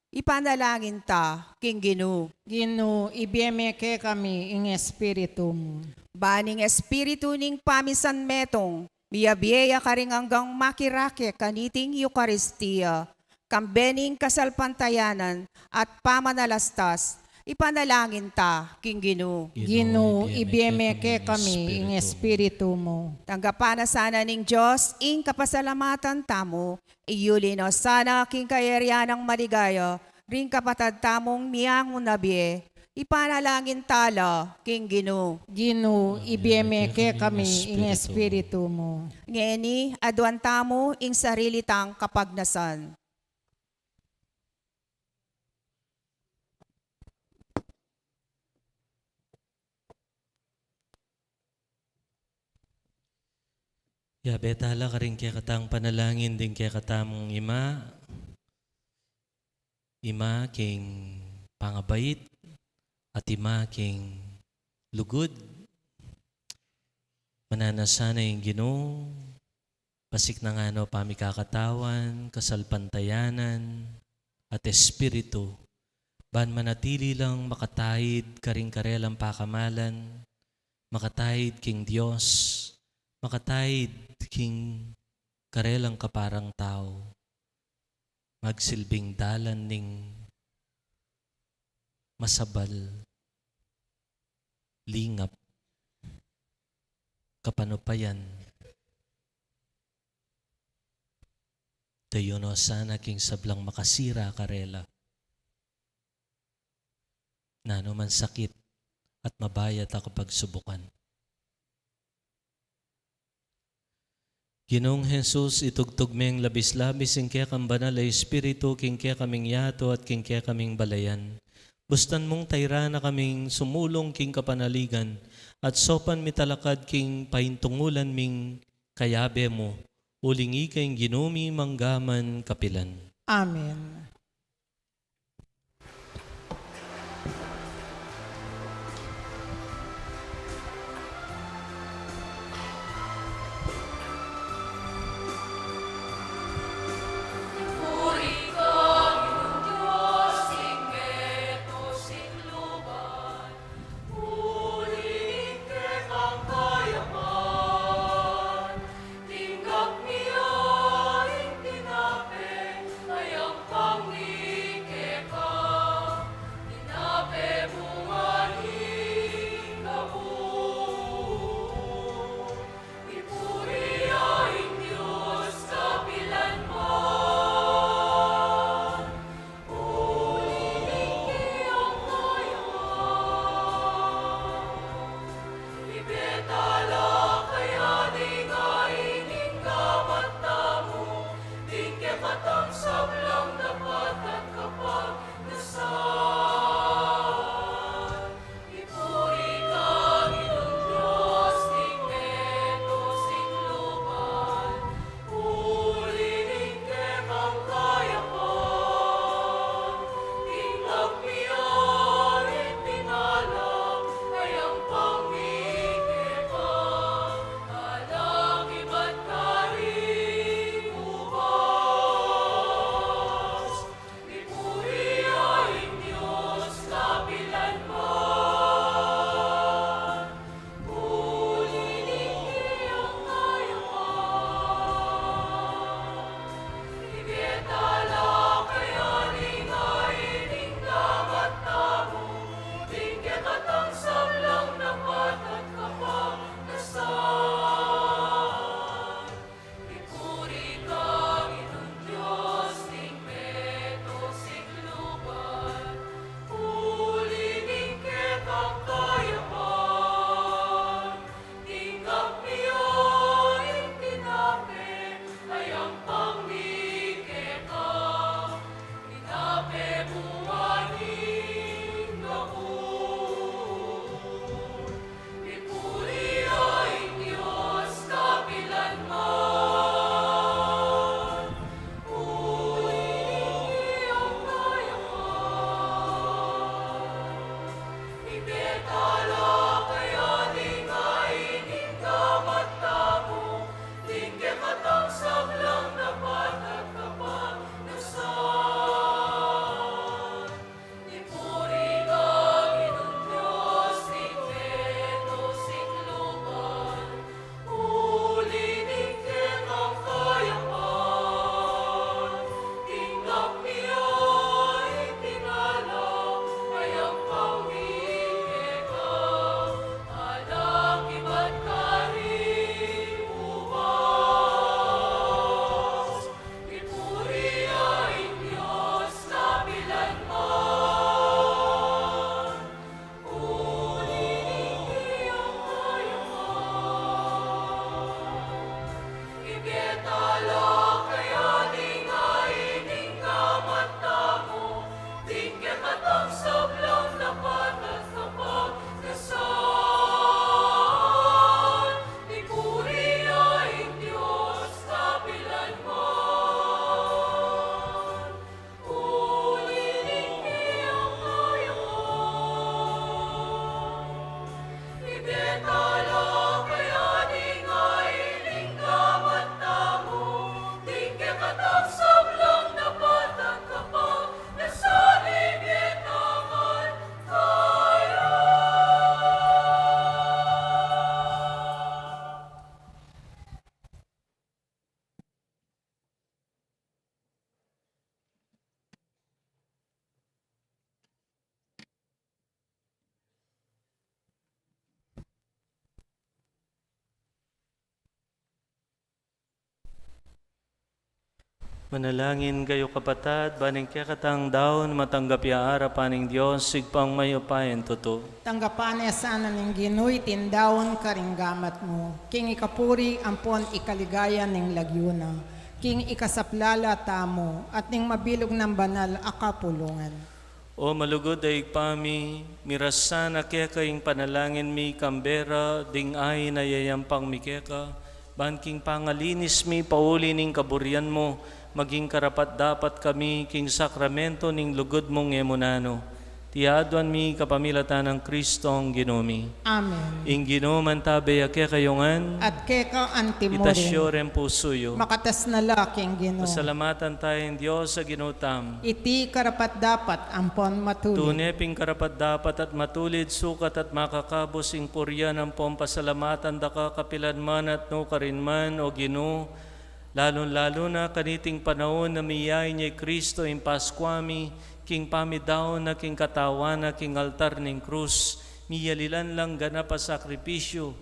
Ipanalangin ta king Ginu. Ginu, ibie me kekami ing Espiritu mu. Ban ing espiritu ning pamisanmetung, miabie ya karing anggang makirake kaniting Eukaristia, kambe ning kasalpantayanan at pamanalastas. Ipanalangin ta king Ginu. Ginu, ibie me kekami ing Espiritu mu. Tanggapan na sana ning Dios ing kapasalamatan tamu, iyuli na sana king kayarian nang maligaya ring kapatad tamung miangun a bie. Ipanalangin ta la king Ginu. Ginu, ibie me kekami ing Espiritu mu. Ngeni, aduan tamu ing sarili tang kapagnasan. Yabe tala karing kekatang panalangin ding kekatamung ima, ima king pangabait, at ima king lugud. Mananu sana ing Ginu, pasiknangan no pamikakatawan, kasalpantayanan, at espiritu, ban manatili lang makataid karing karelang pakamalan, makataid king Dios, makataid king karelang kaparang tau, magsilbing dalan ning masabal, lingap, kapanupayan. Dayunan no sana king sablang makasira karela, nanu mang sakit at mabayat a kapagsubukan. Ginung Jesus, itugtug meng labis-labis ing kekang Banal a Espiritu king kekaming yatu at king kekaming balayan. Bustan mung tairan na kaming sumulung king kapanaligan at saupan mi talakad king paintungulan ming kayabe mu, uling ika ing Ginu mi mangga man kapilan. Amen. Manalangin kayu, kapatad, ban ing kekatang daun matanggap ya arapan ning Dios, Ibpang mayupayang tutu. Tanggapan na sana ning Ginu iting daun karing gamat mu, king ikapuri ampon ikaligaya ning lagyu na, king ikasaplala tamu at ning mabilug nang banal a kapulungan. O malugud a Ibpa mi, mirasan na keka ing panalangin mi kambera ding ain a yayampang mi keka, ban king pangalinis mi pauli ning kaburian mu, maging karapat-dapat kami king sakramento ning lugud mung emunanu. Iti aduan mi kapamilatan nang Kristong Ginu mi. Amen. Ing Ginu mantabe ya kekayu ngan. At keka anti mu rin. Itas yu ring pusu yu. Makatas na la king Ginu. Pasalamatan taya ing Dios a Ginu tamu. Iti karapat-dapat ampon matulid. Tune pin karapat-dapat at matulid, sukat at makakabus ing purian ampon pasalamatan da ka kapilan man at nukarin man, O Ginu, lalung-lalu na kaniting panaun a miyain ya i Kristo ing Paskua mi, king pamidaun na king katawan na king altar ning krus, miyalilan lang ganap a sakripisyu,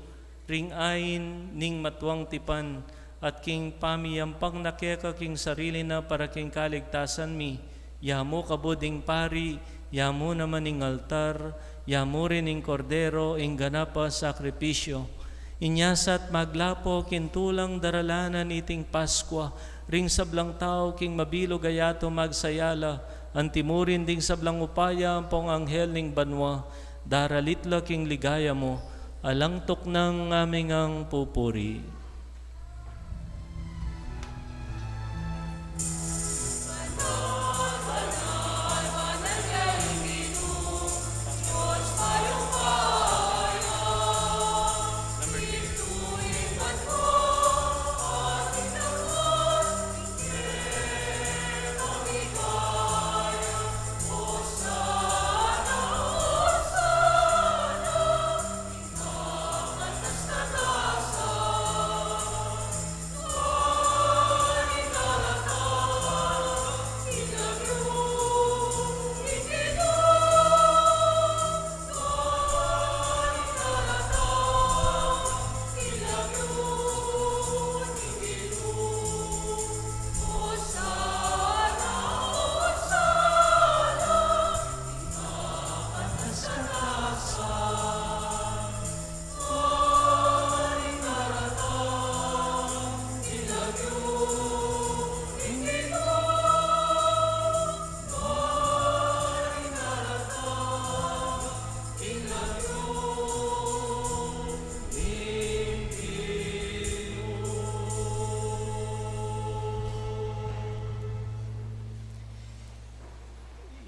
ring ain ning matuang tipan, at king pamiyampang na keka king sarili na para king kaligtasan mi, ya mu kabud ing pari, ya mu naman ing altar, ya mu rin ing kordero, ing ganap a sakripisyu. Inya sa at maglapo king tulang daralanan iting Paskua, ring sablang tau king mabilug a yatu magsaya la, anti mu rin ding sablang upaya ampong anghel ning banua, daralit la king ligaya mu, alang tuknang ngaming pupuri.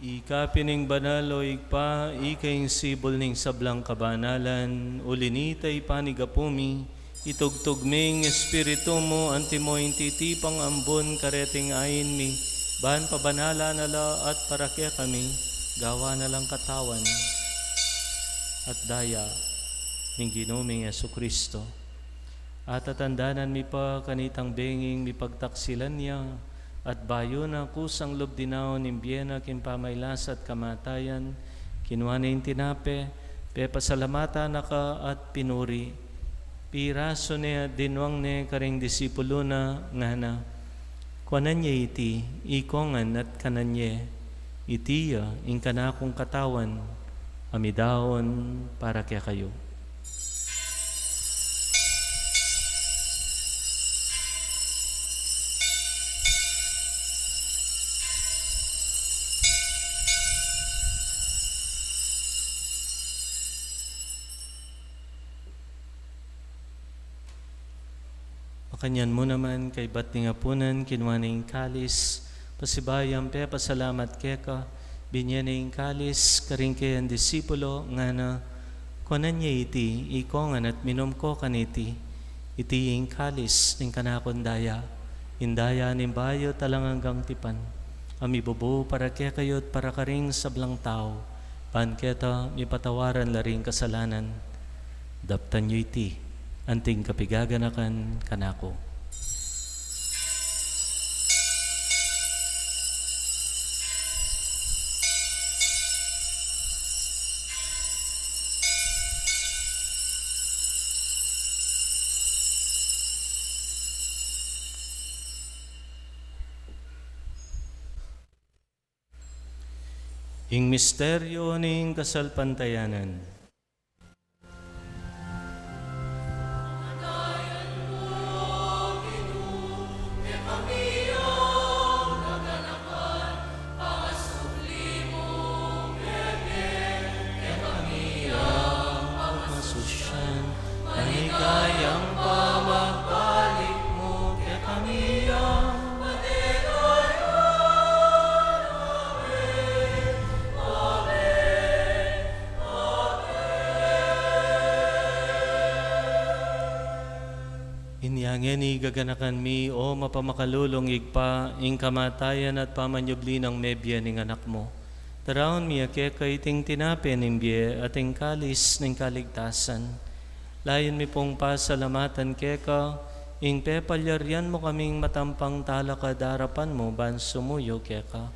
Ika pin ing banal, o Ibpa, ika ing sibul ning sablang kabanalan, uli na nita ipanyawad mi, itubud ming Espiritu mu, antimo ing titipang ambun kareting ain mi, ban pabanalan na la at para kekami, gawan na lang katawan at daya ning Ginu ming Jesucristo. At tatandanan mi pa kanitang benging mipagtaksilan ya, at bayu na kusang lub dinaun ing bie na king pamailas at kamatayan, kinua ne ing tinape, pepasalamatan na ka at pinuri, pirasu ne at dinuang ne karing disipulu na, ngana: Kuanan ye iti, ikongan at kanan ye, iti ya ing kanakung katawan, a midaun para kekayu. Makanyan mu naman, kaybat ning apunan, kinua ne ing kalis, pasibayu yang pepasalamat keka, binie ne ing kalis karing kayang disipulu, ngana: Kuanan ye iti, ikongan at minum ko kaniti, iti ing kalis ning kanakung daya, ing daya ning bayu at alang anggang tipan, a mibubu para kekayu at para karing sablang tau, ban keta mipatawaran la ring kasalanan. Daptan yu iti, anting kapigaganakan kanaku. Ing misteryo ning kasalpantayanan. Maligayang pamagbalik mu kekami. Inya ngeni gaganakan mi, o mapamakalulung Ibpa, ing kamatayan at pamanyubli nang mebie ning Anak mu. Daraun mi keka iting tinape ning bie at ing kalis ning kaligtasan. Layun mi pung pasalamatan keka ing pepalyarian mu kaming matampang talakad king arapan mu ban sumuyu keka.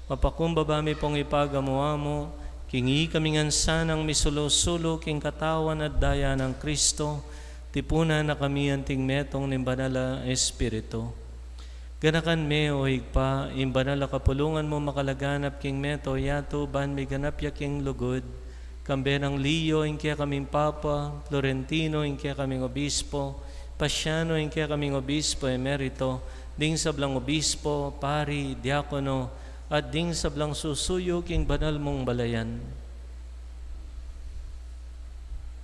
Mapakumbaba mi pung ipagamu-amu king ikami ngan sanang misulu-sulu king katawan at daya nang Kristo, tipunan na kami anting metung ning Banal a Espiritu. Ganakan me, o Ibpa, ing banal a kapulungan mu makalaganap king meto yatu ban miganap ya king lugud, kambe nang Leo ing kekaming Papa, Florentino ing kekaming Obispo, Pasiano ing kekaming Obispo Emerito, ding sablang obispo, pari, diakono, at ding sablang susuyu king banal mung balayan.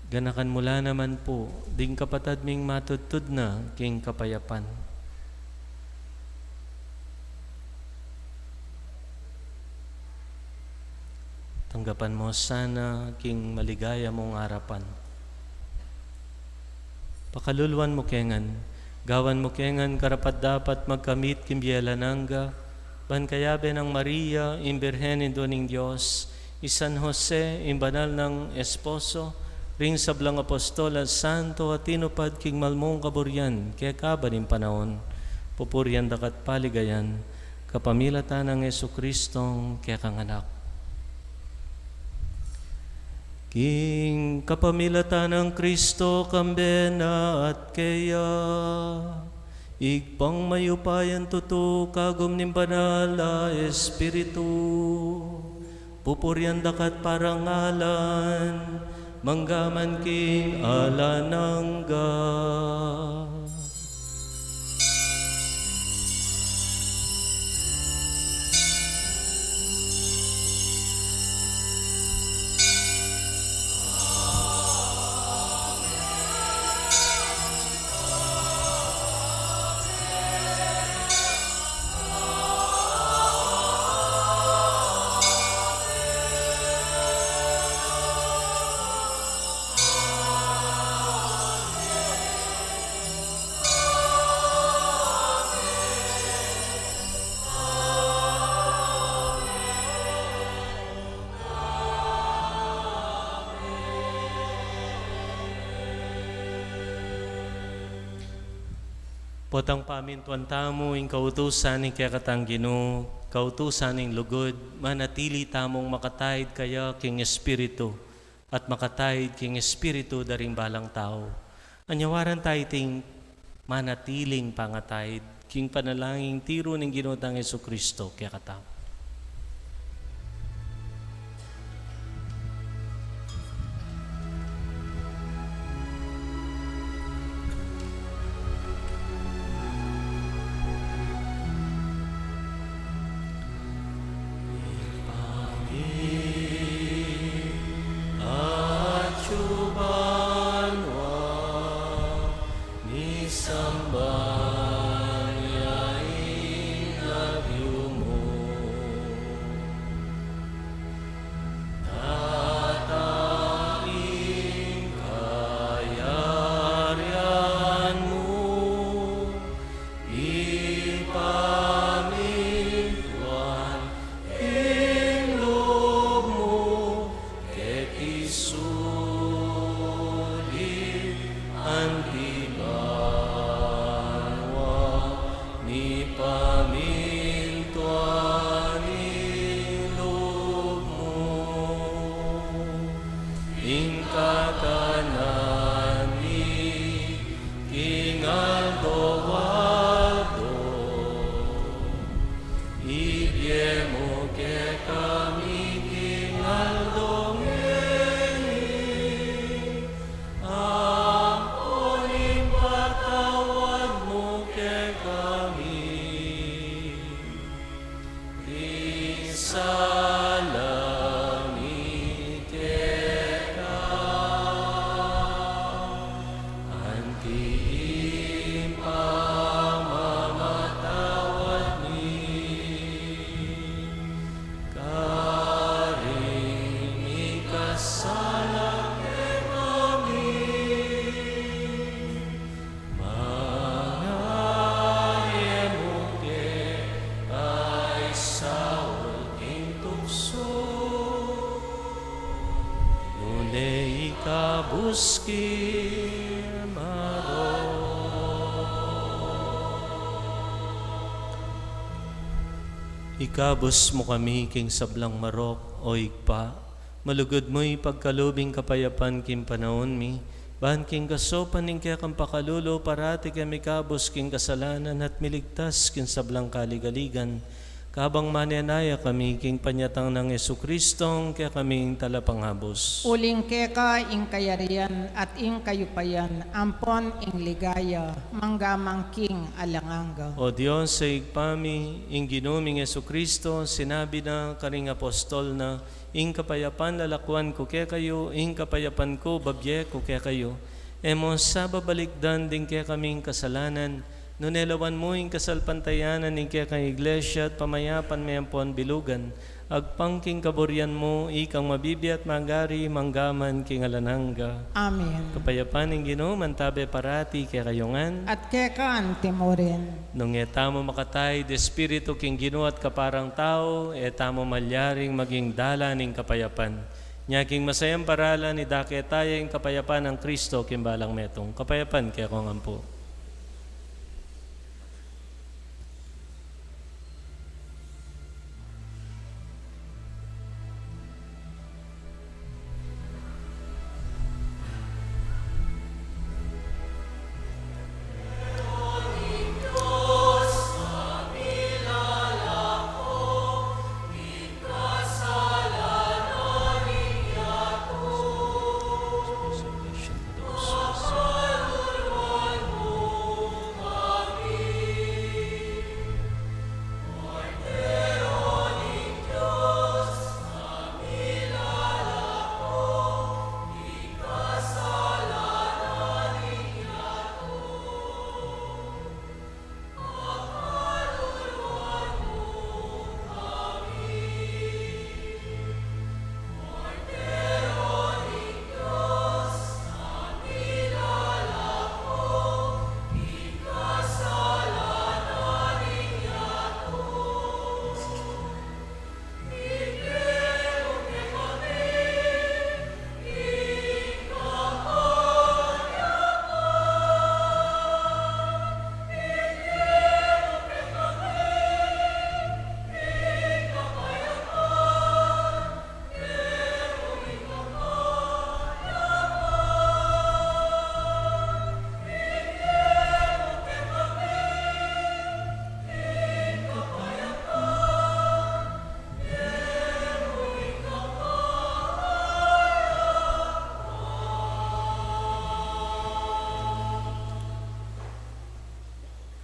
Ganakan mu la naman pu ding kapatad ming matudtud na king kapayapan. Tanggapan mu sana king maligaya mung arapan. Pakaluluan mu ke ngan, gawan mu ke ngan karapat-dapat magkamit king bie alang angga, ban kayabe nang Maria, ing Birhen Indu ning Dios, i San Jose, ing banal nang esposo, ring sablang apostol at santo a tinupad king malmung kaburian kekaba ning panaun, pupurian daka at paligayan, kapamilatan nang Jesucristong kekang Anak. King kapamilatan nang Kristo, kambe na at keya, Ibpang mayupayang tutu, kagum ning Banal a Espiritu, pupurian daka at parangalan, mangga man king alang angga. Potang pamintuan tamu ing kautusan ning kekatang Ginu, kautusan ning lugud, manatili tamung makataid kaya king Espiritu, at makataid king espiritu da ring balang tau. Anyawaran ta iting manatiling pangataid king panalangin tiru ning Ginu tang Jesucristo kekatamu. Atyu banua, misamban ya ing lagyu mu, Sala mi keka, anti ing pamamatawad mi, karing mikasala kekami. Manga e mu ke paisaul king tuksu, nune ikabus king marok. Ikabus mu kami king sablang marok, O Ibpa, malugud mu ipagkalub ing kapayapan king panaun mi, ban king kasaupan ning kekang pakalulu parati kami ikabus king kasalanan at miligtas king sablang kaligaligan, kabang manenaya kami king panyatang nang Jesucristong kekaming Talapangabus. Uling keka ing kayarian at ing kayupayan ampon ing ligaya, mangga man king alang angga. O Dios a Ibpa mi, ing Ginu ming Jesucristo, sinabi na karing apostol na, Ing kapayapan lalakuan ku kekayu, ing kapayapan ku babie ku kekayu. E mu sa babalikdan ding kekaming kasalanan, nune lawan mu ing kasalpantayanan ning kekang Iglesia at pamayapan me ampon bilugan, agpang king kaburian mu, ikang mabibie at magari mangga man king alang angga. Amen. Kapayapan ning Ginu mantabe parati kekayu ngan. At keka anti murin. Nung e tamu makataid espiritu king Ginu at kaparang tau, e tamu malyaring maging dalan ning kapayapan. Nya king masayang paralan, idake taya ing kapayapan nang Kristo king balang metung. Kapayapan kekongan pu.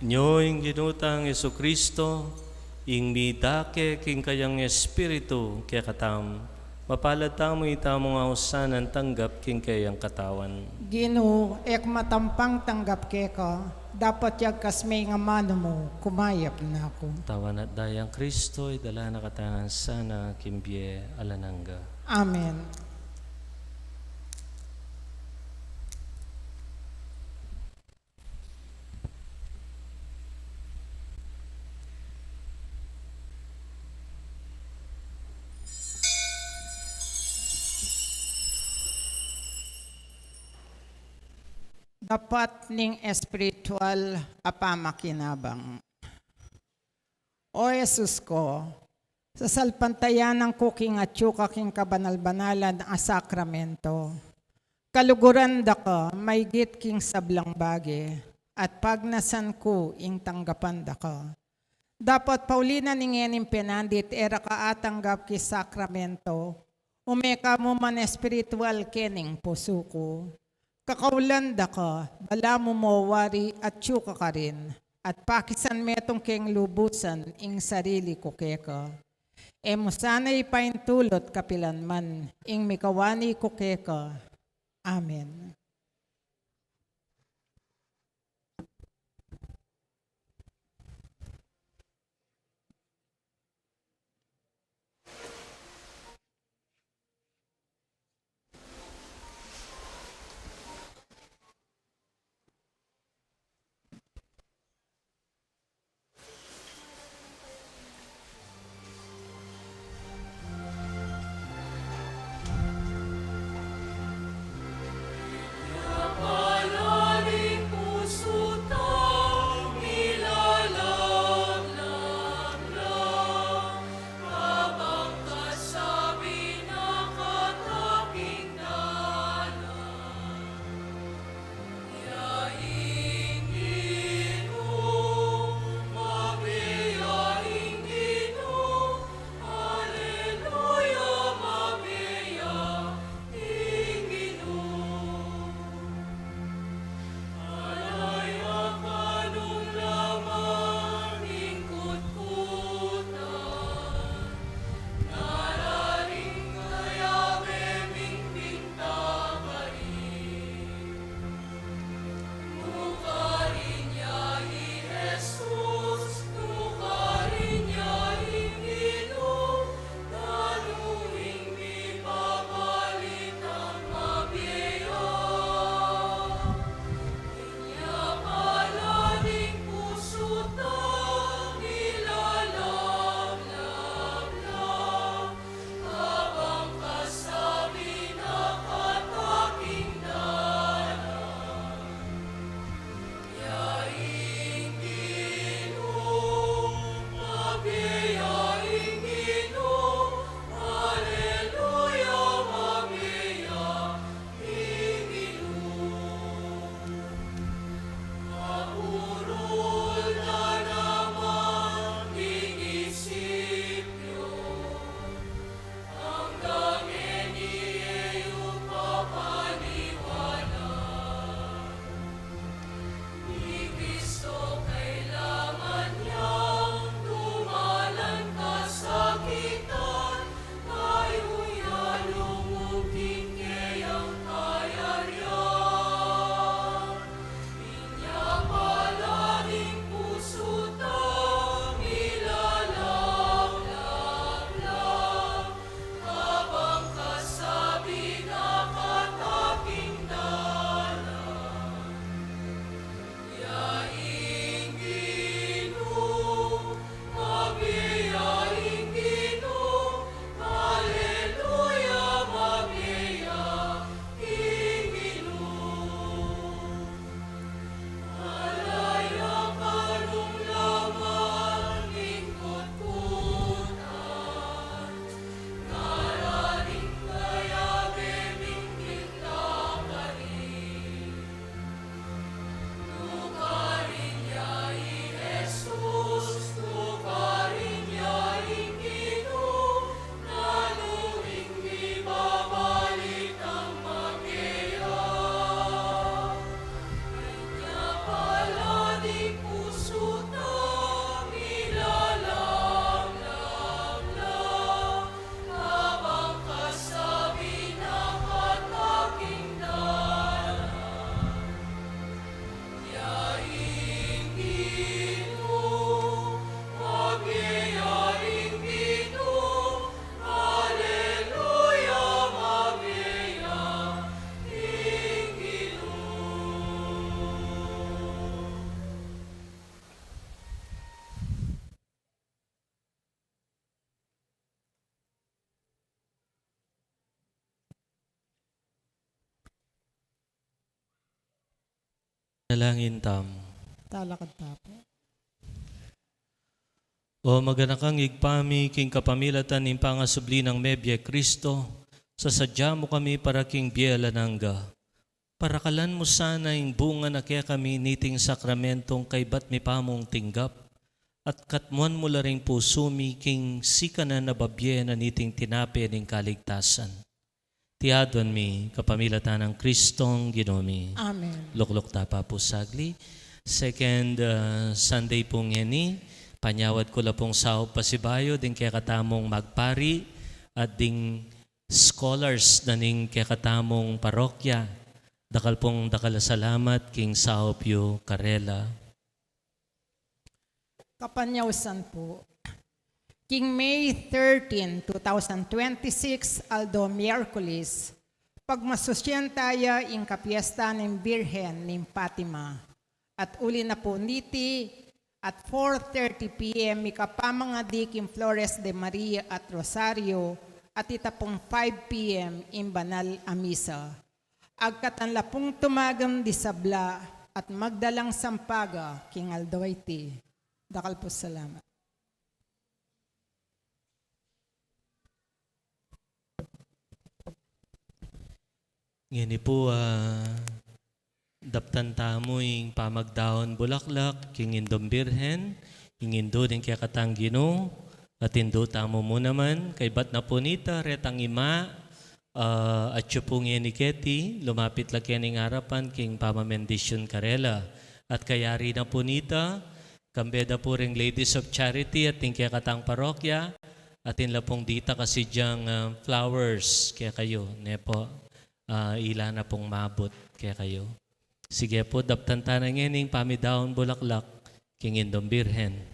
Nyo ing Ginu tang Jesucristo, ing midake king kayang Espiritu kekatamu, mapalad tamu itamu ngan sana tanggap king kayang katawan. Ginu, e ku matampang tanggap keka, dapot yagkas me ing amanu mu, kumayap na ku. Katawan at dayang Kristo, idala na katamu ngan sana king bie alang angga. Amen. Dapat ning espiritual a pamakinabang. O Jesus ko, sasalpantayanan ku king atyu ka king kabanal-banalan a sakramento. Kaluguran da ka maigit king sablang bage, at pagnasan ku ing tanggapan da ka. Dapot pauli na ning ngening penandit e ra ka atanggap king sakramento, ume ka mu man espiritual kening pusu ku. Kakaulan da ka, balamu mo wari atyu ka karin, at pakisan metung keng lubusan ing sarili ku keka. E mu sana ipaintulut kapilan man ing mikawani ku keka. Amen. Manalangin tamu. Talakad ta pu. O maganakang Ibpa mi, king kapamilatan ning pangasubli nang mebie Kristo, sasadya mu kami para king bie alang angga. Parakalan mu sana ing bunga na kekami niting sakramentong kaybat mi pamung tinggap, at katmuan mu la ring pusu mi king sikanan a babie na niting tinape ning kaligtasan. Iti adwan mi kapamilatan nang Kristong Ginu mi. Amen. Lukluk ta pa pu sagli. Second, uh, Sunday pu ngeni, Panyawad ku la pung saup pasibayu ding kekatamung magpari at ding scholars na ning kekatamung parokya. Dakal pung dakal a salamat king saup yu karela. Kapanyausan pu. King May thirteen, two thousand twenty-six, aldo Miyerkules, pagmasusian taya ing kapiesta ning Birhen ning Fatima. At uli na pu niti, at four thirty P M, mikapamangadi king Flores de Maria at Rosario, at ita pung five P M ing banal a misa. Agkatan la pung tumagam di sabla at magdalang sampaga king aldo iti. Dakal pu salamat. Ngeni pu, ah, daptan tamu ing pamagdaun bulaklak king Indung Birhen, ing Indu ning kekatang Ginu, at Indu tamu mu naman, kaybat na pu nita, retang ima, ah, atyu pu ngeni keti, lumapit la keni king arapan king pamabendisyun karela. At kayari na pu nita, kambe da pu ring Ladies of Charity at ning kekatang parokya, atin la pung dita kasidyang, ah, flowers kekayu, ne pu, ah, ila na pung mabut kekayu. Sige pu, daptan ta na ngening pamidaun bulaklak king Indung Birhen.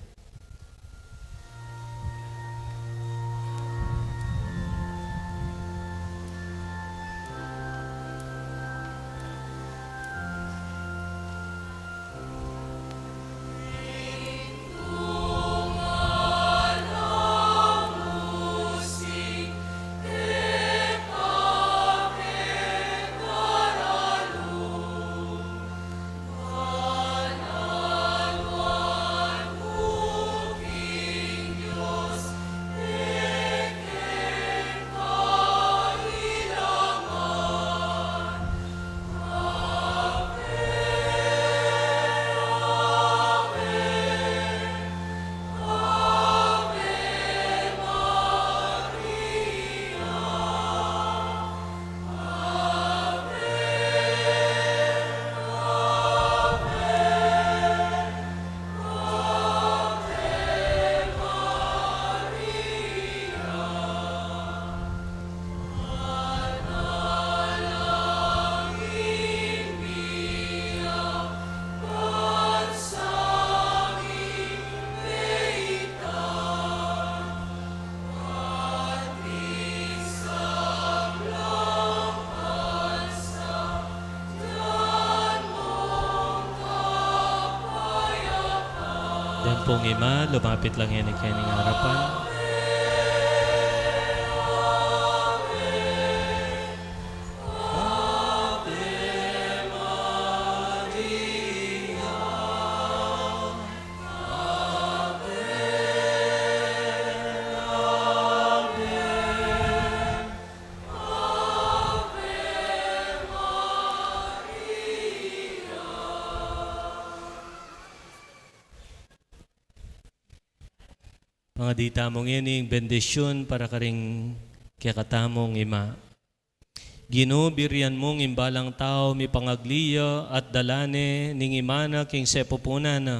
Deng pung ima, lumapit la ngeni kening arapan. Pangadi tamu ngeni ing bendisyun para karing kekatamung ima. Ginu, birian mung ing balang tau mipangagli ya at dala ne ning ima na king sepupunan na.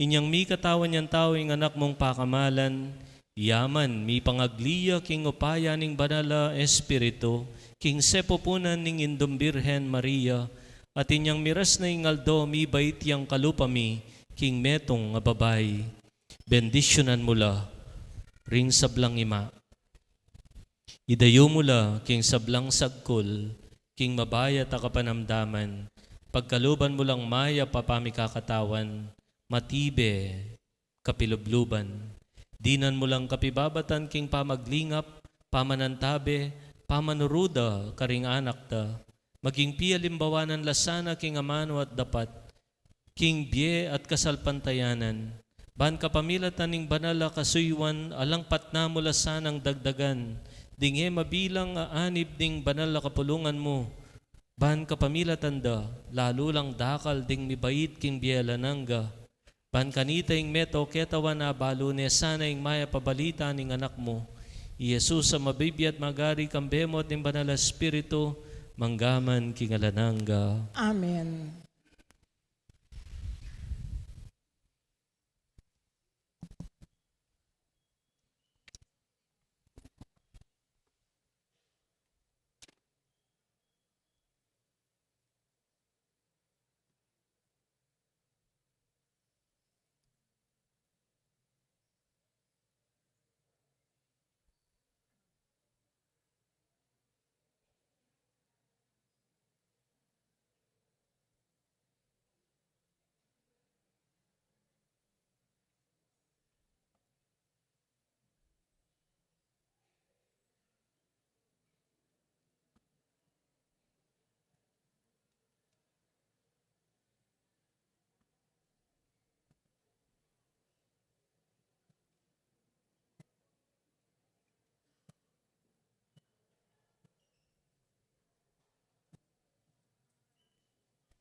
Inyang mikatawan yang tau ing Anak mung pakamalan, iya man mipangagli ya king upaya ning Banal a Espiritu, king sepupunan ning Indung Birhen Maria, at inyang miras na ing aldo mibait yang kalupa mi king metung a babai. Bendisyunan mu la ring sablang ima. Idayu mu la king sablang sagkul, king mabayat a kapanamdaman, pagkaluban mu lang mayap a pamikakatawan, matibe, kapilubluban. Dinan mu lang kapibabatan king pamaglingap, pamanantabe, pamanuruda karing anak da. Maging pialimbawanan la sana king amanu at dapat, king bie at kasalpantayanan, ban kapamilatan ning banal a kasuyuan, alang patna mu la sanang dagdagan ding e mabilang a anib ning banal a kapulungan mu, ban kapamilatan da, lalu lang dakal ding mibait king bie alang angga, ban kanita ing meto ketawan abalu ne sana ing mayap a balita ning Anak mu, i Jesus a mabibie at magari kambe mu at ning Banal a Espiritu, mangga man king alang angga. Amen.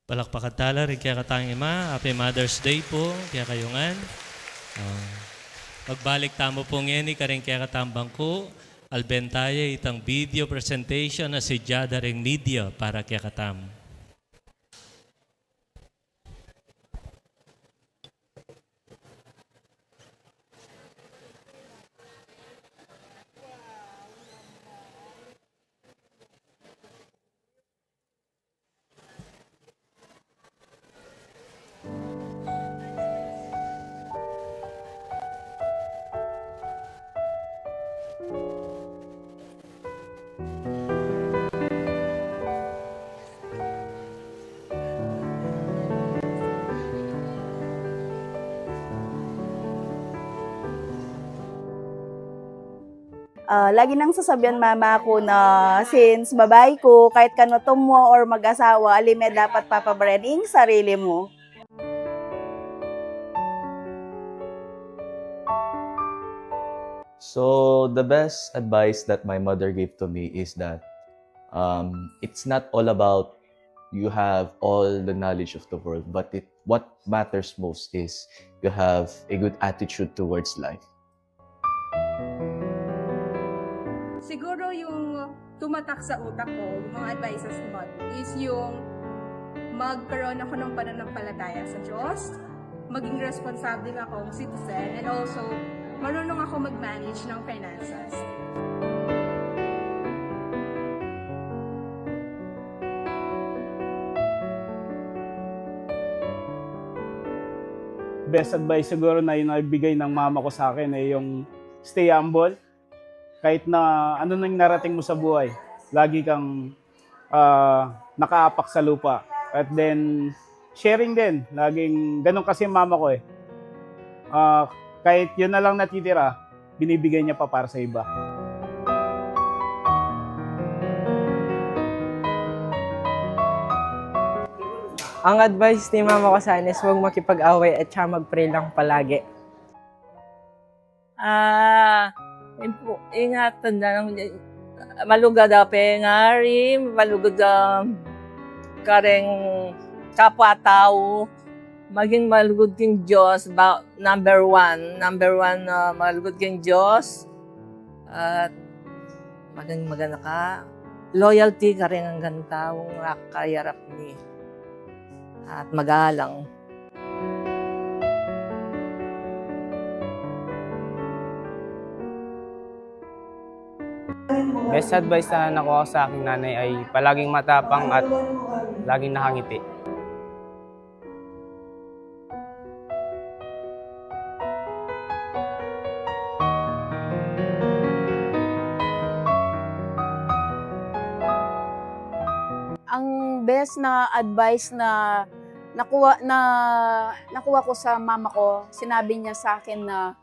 Palakpakan tala ring kekatang ima. Happy Mother's Day pu kekayu ngan. Ah, magbalik tamu pu ngeni karing kekatang bangku. Alben taya itang video presentation a sidya da ring media para kekatamu. Ah, lagi nang sasabian mama ku na since babai ku, kahit kanu tumu or mag-asawa, ali me dapat papabaran ing sarili mu. So, the best advice that my mother gave to me is that um, it's not all about you have all the knowledge of the world, but it, what matters most is you have a good attitude towards life. Siguro yung tumatak sa utak ko, yung mga advices ni Mother, is yung magkaroon ako ng pananampalataya sa Diyos, maging responsable akong citizen, and also marunong ako mag-manage ng finances. Best advice siguro na yun ay bigay ng mama ko sa akin ay yung stay humble. Kahit na ano nang narating mo sa buhay, lagi kang ah, nakaapak sa lupa. At then, sharing din. Laging ganun kasi mama ko eh. Ah, kahit yun na lang natitira, binibigay niya pa para sa iba. Ang advice ni mama ko sa akin is huwag makipag-away at saka mag-pray lang palagi. Ah, ingatan na lang, malugud a pengari, malugud a kareng kapwa tau, maging malugud king Dios, ba, number one, number one, ah, malugud king Dios, at maging magana ka, loyalty kareng anggang taung kayarap mi, at magalang. Best advice na nakuha ko sa aking nanay ay palaging matapang at laging nakangiti. Ang best na advice na nakuha na nakuha ko sa mama ko, sinabi niya sa akin na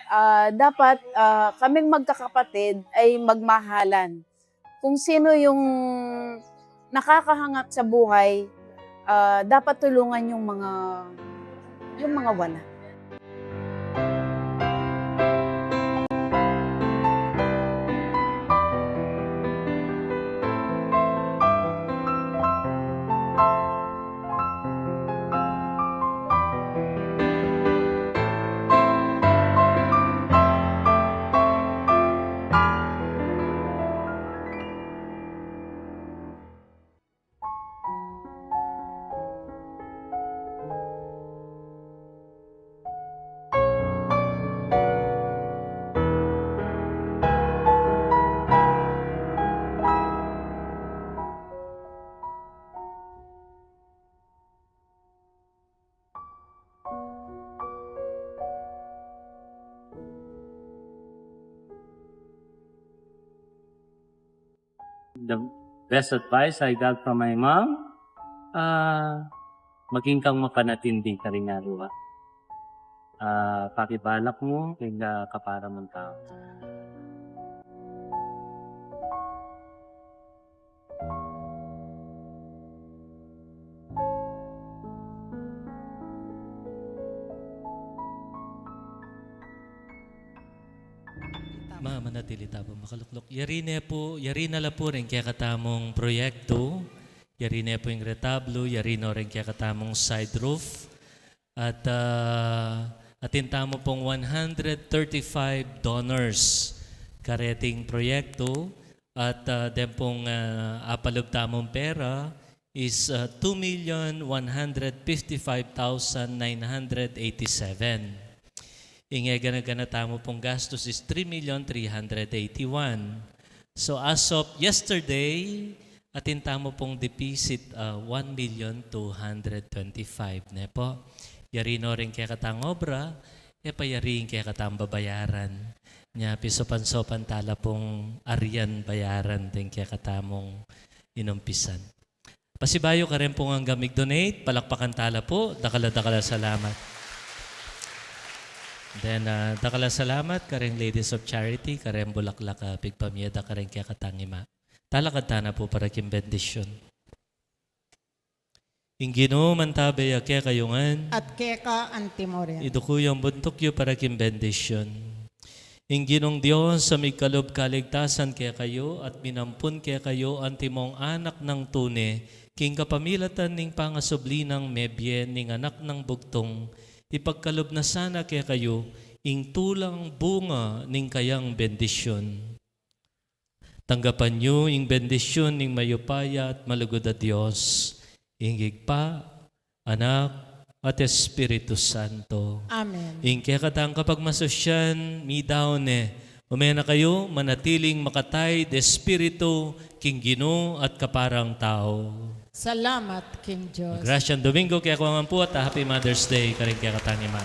ah, dapat ah, kaming magkakapatid ay magmahalan. Kung sino yung nakakahangat sa buhay, ah, dapat tulungan yung mga yung mga wala. The best advice I got from my mom, ah, maging kang mapanatindi karing aliwa. Ah, pakibalak mu king, ah, kapara mung tau. Ma, manatili ta pung makaluklok. Yari ne pu, yari na la pu ring kekatamung proyektu. Yari ne pu ing retablo, yari no ring kekatamung side roof. At, ah, atin tamu pung one hundred thirty-five donors kareting proyekto. At, ah, den pung, ah, apalub tamung pera is, ah, two million one hundred fifty-five thousand nine hundred eighty-seven. Ing egana-gana tamu pung gastus is three million three hundred eighty-one. So, as of yesterday, atin tamu pung deficit, ah, one million two hundred twenty-five, ne pu? Yari no ring kekatang obra, e pa yari ing kekatang babayaran. Nya, pisopan-sopan tala pung arian bayaran deng kekatamung inumpisan. Pasibayu kareng pung anggang mig-donate, palakpakan tala pu, dakal a dakal a salamat. Then, ah, dakal a salamat kareng Ladies of Charity, kareng bulaklak a pigpamie da kareng kekatang ima. Talakad tana pu para king bendisyun. Ing Ginu mantabe ya kekayu ngan. At keka antimurin. Iduku yu ing buntuk yu para king bendisyun. Ing Ginung Dios a migkalub kaligtasan kekayu at minampun kekayu antimong anak nang tune, king kapamilatan ning pangasubli nang mebie ning anak nang bugtung, ipagkalub na sana kekayu ing tulang bunga ning kayang bendisyun. Tanggapan yu ing bendisyun ning mayupaya at malugud a Dios, ing Ibpa, Anak, at Espiritu Santo. Amen. Ing kekatang kapagmasusyan, midaun ne. Ume na kayu, manatiling makatay de espiritu, king Ginu at kaparang tau. Salamat king Dios. Grasyang Domingo kekayu ngan pu at Happy Mother's Day karing kekatang ima.